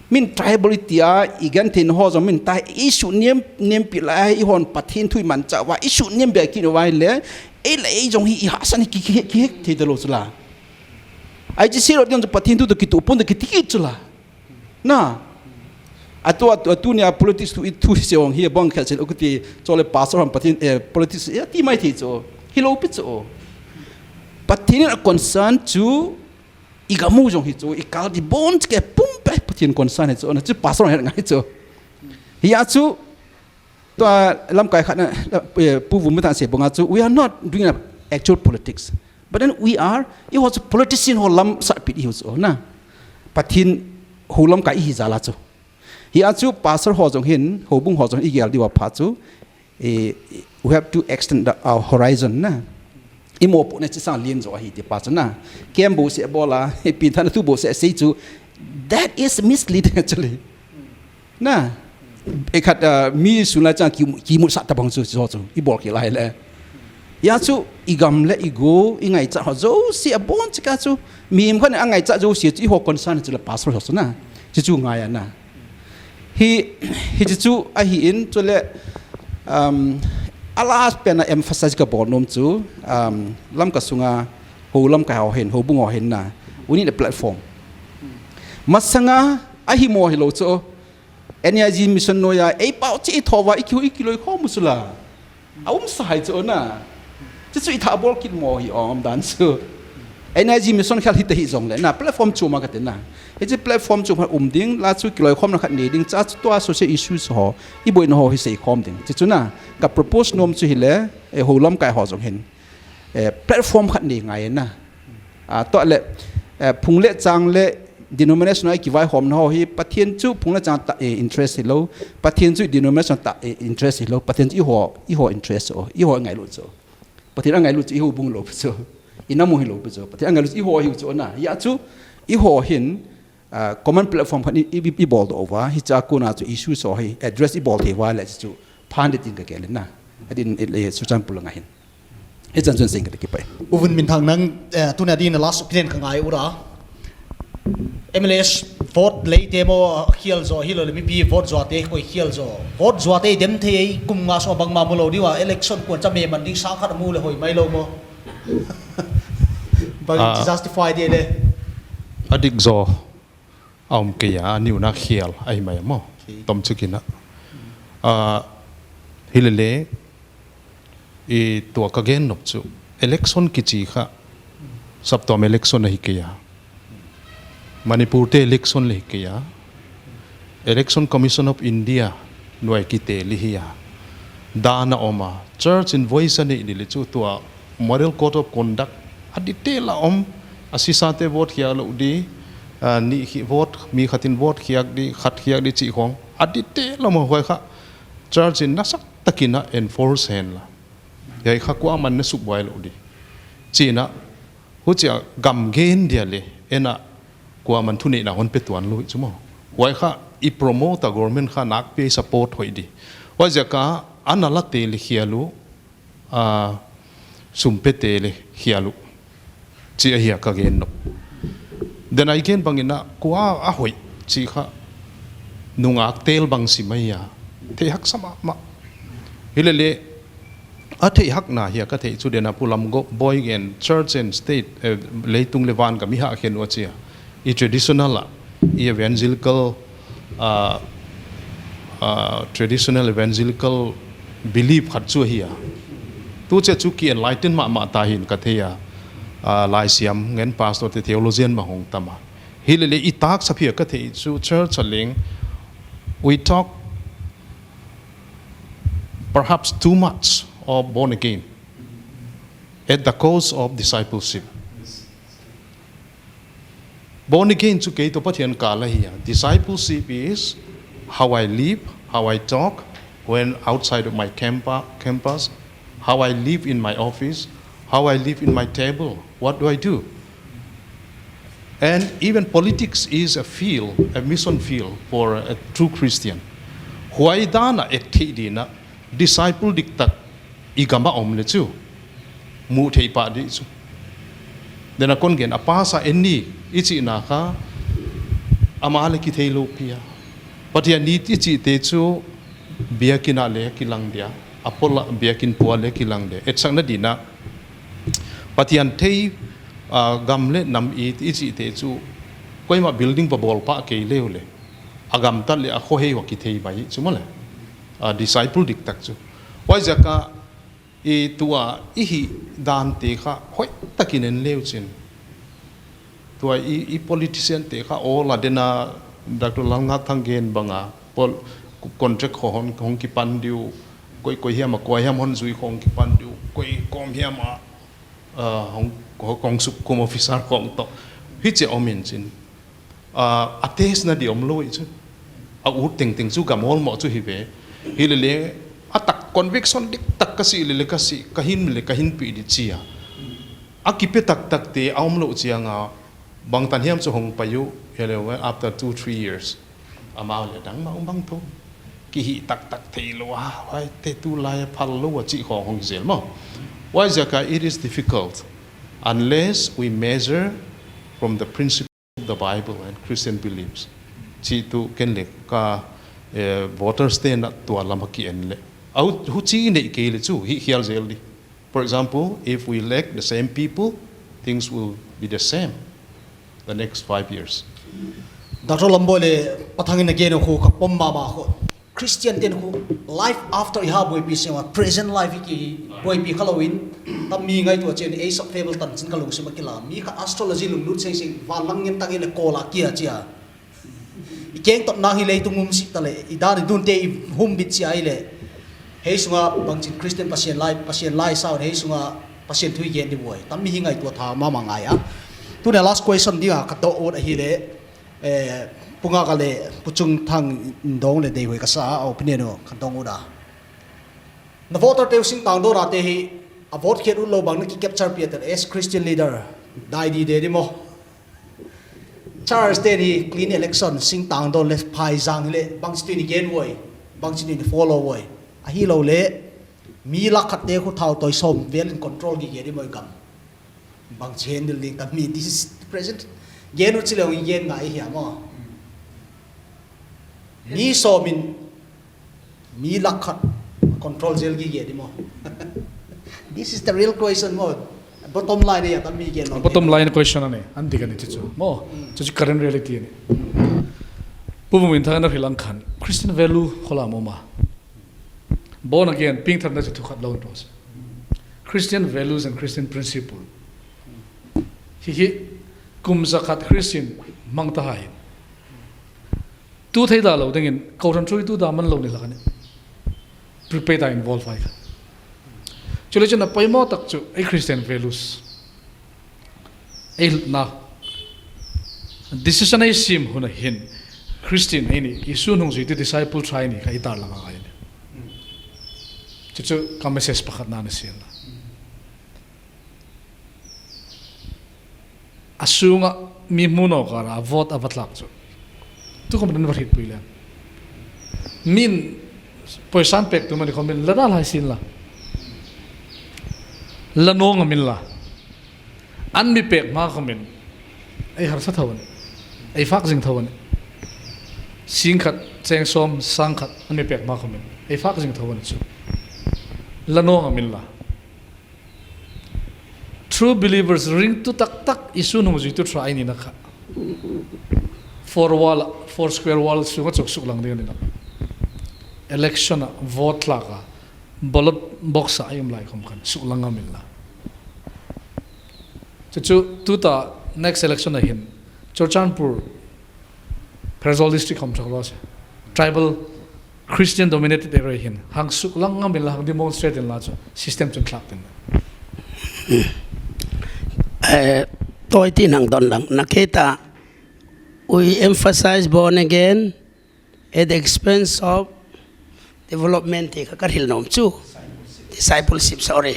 Min tribal i ti a, i gen theihna ho zong min ta i suk niam, niam pi lai i hon Pathian thu i man chauh a, i suk niam beh khin uai leh, ei leh ei zong hi i hahsan ki, ki, ki, ki, thei ta lou chu la. Ai chi si lo diam chu Pathian thu toh kituh pon toh kiti kit chu la. Na. A tu, a tu, a tu ni a politics thu, i thu se ong hi a bang khat se lo kuti chu leh pastor ham Pathian, eh, politics, eh, ti mai thei chu. Hilou pi chu. Pathian in a concern chu i gam uh zong hi chu, i kal di bon chike pumpi Pathian concern hi chu, na chu pastor het ngai chu. Hichia chu, tua lamkai khat na, eh, Pu Vum Tan se bang a chu, we are not doing a actual politics. But then we are, i ho chu politician ho lam sah pi i ho chu, na. Pathian hou lamkai i hi zal a chu. Hichia chu pastor ho zong hin, houbung ho zong i gel di ua pha chu, eh, we have to extend the, our horizon na. I mohpuhna chi sang lian zaw hi ti pa chu na. Kem bou se bawl a, i pinthanna thu bou se sei chu. That is misleading actually. Na. I khat, uh, mi sun lai chang ki, ki mu sa ta bang chu, chu, chu. I bawl ki lai leh. Hichia chu, i gam leh i gou, i ngaihzat ho zosia bon chika chu. Mihem khat a ngaihzat zosia chu, i ho concern chu leh pastor ho chu na. Chu chu ngai a na. Hi, hichi chu ahi in, chu leh, um, a last pen a emphasize ka bawl nuam chu, um, lamka sunga, hou lamkai ho hin, houbung ho hin na, we need a platform. Masanga, ahi maw hilou chu, N I G mission nuai a, ei pau chi i thou va, i ki, i kiloi khawm uh chu la. A um sa hi chu na. Chu chu i tha bawl kit maw hi om dan chu. N I G mission khel hita hi zong le na, platform chu ma ka te na. Hichi platform chu ma um ding, la chu kiloikhawmna khat nei ding, cha chu tua social issues ho, i boina ho hi seikhawm ding. Chi chu na, ka propose nuam chu hi le, e ho lamkai ho zong hin. Eh, platform khat nei ngai na. Ah, tua le, eh, phung le chang le denomination a kivaihawmna ho hi, Pathian chu phung le chang ta, eh, interest hi lou, Pathian chu denomination ta, eh, interest hi lou, Pathian chu i ho, i ho interest o, i ho ngailut chu. Pathian a ngailut chu i houbung lou chu. I na mu hi lou chu. Pathian a ngailut chu i ho hi chu na. Ya chu, i ho hin, ah, common platform khat i, i, i bawl doh ua, hicha kuna chu issues ho hi address i bawl thei ua le chu phan de tin ka ke le na. Adin, eh, le, su chan pula nga hin. Hichan chun sing ka te kipai. U Vun Min Thang nang, eh, tuna din last opinion ka ngai ura. M L As vote lei te maw khial zaw hi lou le mipi vote zuate koi khial zaw. Vote zuate dem thei kum nga sung bangmah mu lou di ua election kuan cha me man ding sang khat mu le hoih mai lou maw. Bang Ah. chi justify di le. A dik zaw. A om kei a, a niuna khial, ahi mai maw. Okay. Tom chu kina. Ah, hi le le, i tua ka gen nop chu. Election kichi kha, saptuam election ahi kei a. Manipur te election le hi kei a. Election Commission of India, nuai kite li hi a. Dan a om a. Church in voice a nei di le chu tua Model Code of Conduct a detail a om, a sisate vote khiak lou di, ah, ni khi vote, mi khatin vote khiak di, khat khiak di chi khong. A detail a om a huai kha. Church in nasak takin a enforce hen la. Hiai kha kuaman na sukbuai lou di. China, huchia gam gen dia le, ena kuaman thuneihna hon pe tuan lou chu maw. Huai kha i promote a government kha nak pe support hoih di. Huaiziak a ana la te le khial u, ah, sum pe te le khial u. Chi ahi a ka gen nop. Den a i gen bangin a kua a hoih chi kha nungak tel bang si mai a. Thei haksa mahmah. Hi le le a thei hakna hi a ka theih chu den a Pu Lam Go-, Boi gen church and state, eh, leitung le van ka mi hah khen ua chi a. I traditional a, i evangelical, ah, ah, traditional evangelical belief khat chu ahi a. Tu che chu ki enlighten mahmah ta hi'n ka thei a. Ah, Laisiam ngen pastor te theologian mah hong tam a. Hi le le i tak sa phia ka theih chu church a leng we talk perhaps too much of born again at the cost of discipleship. Born again chu kei toh Pathian kal ahi a. Discipleship is how I live, how I talk when outside of my campa-, campus, how I live in my office, how I live in my table. What do I do? And even politics is a field, a mission field for a true Christian. Huai dan a et theih ding a, disciple diktak i gam a om le chu, muh theih pah di chu. Den a kon gen a pasa en ni, i chihna kha, ama le kithei lou pi a. Pathian ni i chihte chu, biakin a le kilang dia, a pol a biakin pua le kilang dia. Etsakna ding a, Pathian thei, ah, gam le nam i, i chihte chu, koimah building va bawl pah kei le u le. A gamtat le a khohei ua kithei mai chu maw le. A disciple diktak chu. Huaiziak a i tua i hih dante kha hoihtakin en le u chin. Tua i, i politician te kha awl a den a Doctor Lalngakthang gen bang a pol contract kho hon, hong kipan di u, koi, koi hiam a, koi hiam hon zui kho hong kipan di u, koi kawm hiam a, ah, hong, hong, hong sukkum officer hong toh. Hichi om in chin. Ah, a test na di om lou i chu. A ut tengteng chu gam awl maw chu hi ve. Hi le le, a tak conviction diktak ka si le le ka si, ka hin le ka hinpih di chi a. A kipe taktak te a om lou chiang a, bangtan hiam chu hong pai u, hi le le, after two, three years. Amau le dang mah um bang tho. Kihih taktak thei lou a, huaite tulai a phal lou a chi khong hong zel maw. Huaiziak a it is difficult unless we measure from the principle the Bible and Christian beliefs. Chi tu ken le ka, eh, voters te na tua lam a ki en le. Au, huchi nei kei le chu, hih khial zel di. For example, if we elect the same people, things will be the same the next five years. Doctor Lamboi le Pathang in again khu ka pom mahmah khu. Christian ten khu life after i ha buaipi sema, present life i ki buaipi kha lou in, Tam mi ngaihtuah chiang in, Ace of Fable tanchin ka lungsim a kila. Mi khat astrology lunglut seng seng, van lang ngen tak i le kawl a kia chia. I keng tot nang hi leitung um sih ta le, i dan i dun te i hum bit chia i le. Hei sunga bangchin Christian Pasian lai, Pasian lai sau, hei sunga Pasian thu i gen di buai. Tam mi hi ngaihtuah tha mahmah ngai a. Tuni a last question ding a ka dawh ut ahi le, eh, Pu Ngak a le, Pu Chungthang in dong le deihhuai ka sa a, opinion uh ka dong ut a. Na voter te uh singtang dawn a te hi, a vote khiat utlou bang na ki capture piak ta as Christian leader, dai di de di maw. Church te ni clean election, singtang dawn le phaizang le, bangchi tuh i gen uai, bangchi tuh i follow uai. Ahilou le, mi lakh khat te khu thau toi sawm vel in control gige di maw i gam. Bangchi handle ding tam mi, this is present. Gen ut chi le i gen ngai hia maw. Mi sawm in, mi lakh khat control zel gige di maw. This is the real question maw. Bottom line ya tam mi gen lo. Bottom line question a ni, a dik a ni chu chu. Maw, chu chu current reality a ni. Pu Vungminthang in a hril ang khan, Christian value kho lam om a. Born again, piangthar na chu thu khat lou in tuang se. Christian values and Christian principle. Hi hi, kum za khat Christian mang ta hai. Tu thei da lou ding in, kau than thui tu da man lou ni lak a ni. Prepaid a involve ai kha. Chu le chun a poimoh tak chu, ei Christian values. Ei na. Decision ei sim hun a hin. Christian ei ni, Isu nungzui tu disciple try ni, ka i tar lang a ai ni. Chu chu ka message pakhat na ni sin la. A sunga mi hmu nawk a ra vote a va tlak chu. Tu khawm in va hriet pui le. Min poisan pek tu mani khawm in la dal hai sin la. La nong a min la. An mi pek ma khawm in. Ei harsa thou a ni. Ei fak zing thou a ni. Sing khat, cheng sawm, sang khat, an mi pek ma khawm in. Ei fak zing thou a ni chu. La nong a min la. True believers ringtu taktak Isu nungzui tu try ni na kha. Four wall, four square wall sunga chuk suklang ding a ni na. Election a vote tlak a ballot box a i um lai khawm khan suklang a min la. Chu chu tuta next election a hin Churachandpur Pherzawl district khawm thak lo se. Tribal Christian dominated area hin hang suklang ngam in la hang demonstrate in la chu system chun thlak tin. Eh, toi tin hang don lang. Na keta, we emphasize born again at the expense of development te kha ka hril nom chu. Discipleship, sorry.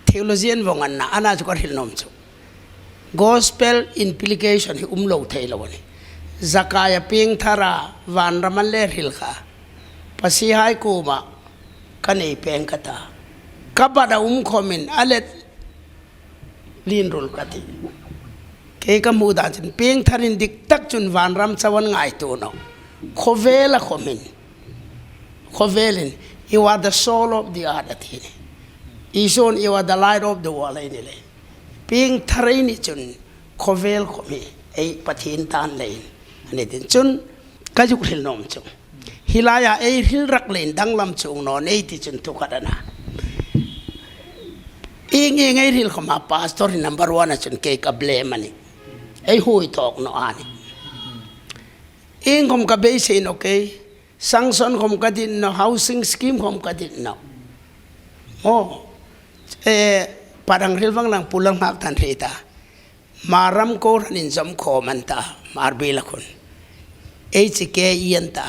Theologian vong an na, ana chu ka hril nom chu. Gospel implication hi um lou thei lou a ni. Zakai a piangthar a vanram a le hril kha. Pasian hai kuama ka nei peng ka ta. Ka bat a um khawm in a let lin rul ka ti. Kei ka muh dan chin piangthar in dik tak chun vanram chauh a ngaihtuah uh. Khovel a khawm in. Khovel in, "You are the salt of the earth," a ti ni. Isun, "You are the light of the world," a ni le. Piangthar ei ni chun, khovel khawm hi, ei Pathian tan le in. A ni tin chun, ka zuk hril nom chu. Hilai a ei hril rak le in danglam chu ung nawn ei ti chun thu khat ana. Ing ing ei hril khawm a pastor hi number one a chun kei ka blame a ni. Ei hui thawk nawn a ni. Ing khawm ka beisei nawn kei. Sanction khawm ka din nawn, housing scheme khawm ka din nawn. Oh, eh, padang hril vang lang Pu Lalngakthang hril ta. Hmar ram ko ran in zom khawm an ta, Hmarbial a khun. Ei chi kei an ta.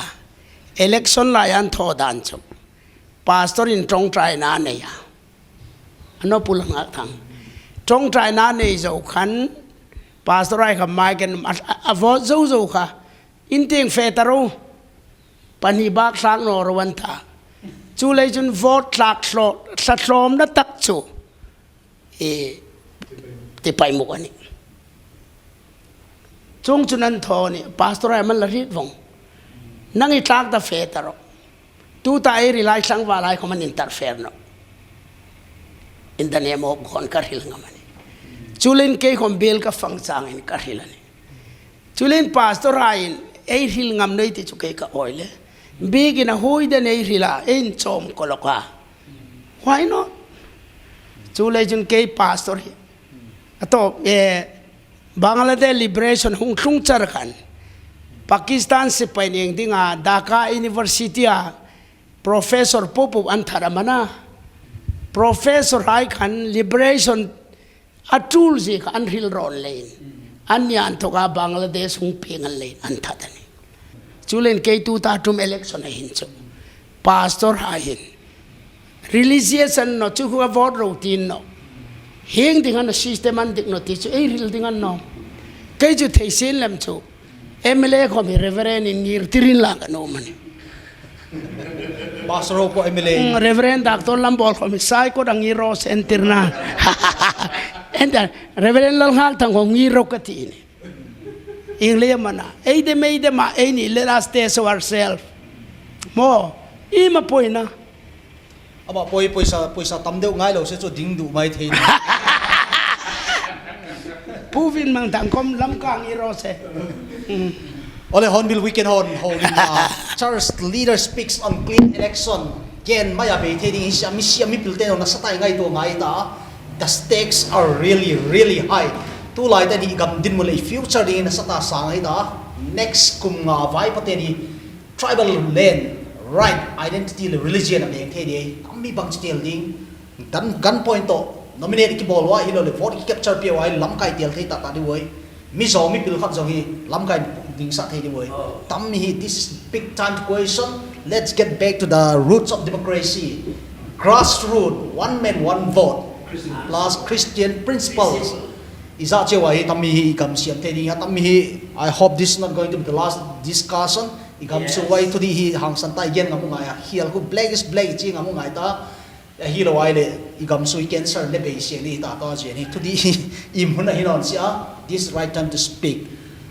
Election lai a thaw dan chu. Pastor in ṭawngṭaina nei a. Ano Pu Lalngakthang. Ṭawngṭaina nei zou khan, pastor hai kha mai ken a, a, a vote zou zou kha. In tiang fe ta ro. Pani bak thlak nawn ro an ta. Chu lei chun vote thlak tlo, thla tlawmna tak chu. E, ti pai muk a ni. Chung chun an thaw ni, pastor hai man la rit vong. Nang i tlak ta fe ta ro. Tuta ei rilai tlangval hai khawm an interfere nawn. In the name of God ka hril ngam a ni. Chu le in kei khawm bial ka fang chang in ka hril a ni. Chu le in pastor hai in ei hril ngam nei ti chu kei ka awi le. Bik in a hui den ei hril a, ei in chawm ko lawk a. Why not? Chuleh chun kei pastor hi. A toh, eh, Bangladesh liberation hung tlung char khan Pakistan sipai neng dinga Dhaka University a professor popo an that a mana. Professor hai khan liberation a tul zik an hril rawn leiin, an nian thoka Bangladesh hung piang an leiin an that a ni. Chuleh kei tuta tum election a hin chu pastor hai hin religious an no chu hua vote rou tin no. Hing ding an system an dik no ti chu ei hril ding an no. Kei chu thei sin lem chu M L A khawm hi Reverend in ngir tirin la ka no mani. Pastor ho ko M L A. Mm, Reverend Doctor Lambawl khawm hi sai ko dang ngir ro sen tirna. Enter Reverend Lalngalthang khawm ngir ro ka ti ni. Ing le mana. Ei de mei de ma ei ni, let us test ourselves. Mo, i ma poina. Ama poi poisa, poisa tam deuh ngai lou se chu ding duh mai thei ni. Puvin mang dang kom lam kang i ro se. Mm. Ole Hornbill Weekend hon, hon, uh, church leader speaks on clean election. Ken mai a bei thei ding hi sia, mi sia mipil te na sa tai ngai to ngai ta. The stakes are really, really high. Tulai te ni gam dinmun leh future ding na sa ta sa ngai ta. Next kum nga vai pa te ni tribal land, right, identity leh religion a beng thei di. Tam mi bang chi tel ding. Gun, gun point toh nominate ki bawl ua hilou leh vote ki capture pia ua hi lamkai tel thei ta ta di uai. Mi zong mipil khat zong hi lamkai ding sa thei di uai. Oh. Tam mi hi, this is big time to question. Let's get back to the roots of democracy. Grassroots, one man, one vote, plus Christian principles. I zah chiah uai hi tam mi hi i gam siam thei ding a, tam mi hi, I hope this is not going to be the last discussion. I gam sung uai thu di hi hangsan ta i gen ngam ngai a. Hial khu black is black chi ngam ngai ta. Hilou uai leh i gam sui cancer ne bei sia ni ta ta sia ni. Thu di i mun a hi non sia. This is right time to speak.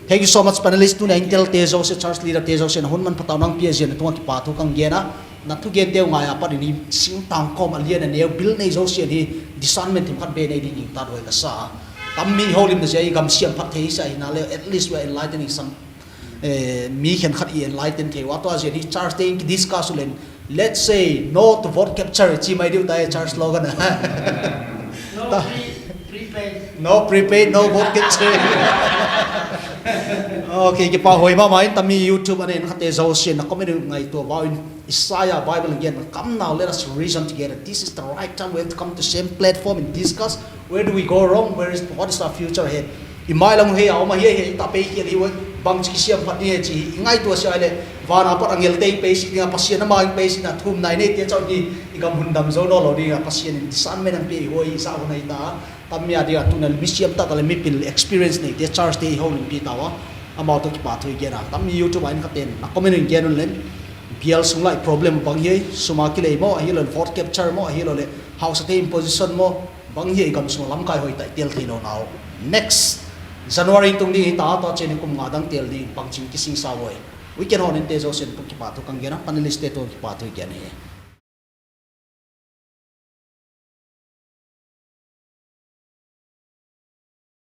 Thank you so much, panelists. Tuni a tel te zong se, church leader te zong se, na hun man pha tau nang pia sia na tung a kipahthu kang gen a. Na thugen te uh ngai a pat in i singtang kawm a lian a neu bil nei zong sia ni. Discernment thim khat be nei ding in ta duai ka sa. Tam mi houlimna sia i gam siam phat thei sa hi na leh, at least we are enlightening some, eh, mi khenkhat i enlighten thei ua. Tua sia ni church te in ki discuss len. Let's say no to vote capture chi mai diu ta e church slogan. No pre-, prepaid. No prepaid, no vote capture. Okay, kipak huai mahmah in tam mi YouTube a en khat te zong sia na comment ngaihtuah vau in. Isaiah Bible again, come now, let us reason together. This is the right time. We have to come to same platform and discuss where do we go wrong, where is, what is our future ahead. I mai lam hi a om a hi a hi ta pei hi a li uai, bang chi siam phat ni hi chi hi. I ngaihtuah sia leh van a pat angel te pei si ding a, Pasian a ma pei si na thum nai nei te chau ni. I gam hun dam zou nawnlou ding a, Pasian in discernment a pia hi uai, i sa hun a hi ta. Tam mi a dia tuni a mi siam ta ta leh mipil experience nei te church te i houlimpih ta ua. Amau toh kipahthu i gen a. Tam mi YouTube a en khat ten na comment in gen un len. Bial sung lai problem bang hi, sum a kilei maw, ahilou leh vote capture maw, ahilou leh hausa te imposition maw, bang hi i gam sung lamkai hoih ta i tel theilou na uh. Next January tung ding hi ta, tua chiang in kum nga dang tel ding bang chin kising sa uai. Weekend hon in te zong se toh kipahthu kang gen a, panelist te toh kipahthu i gen hi.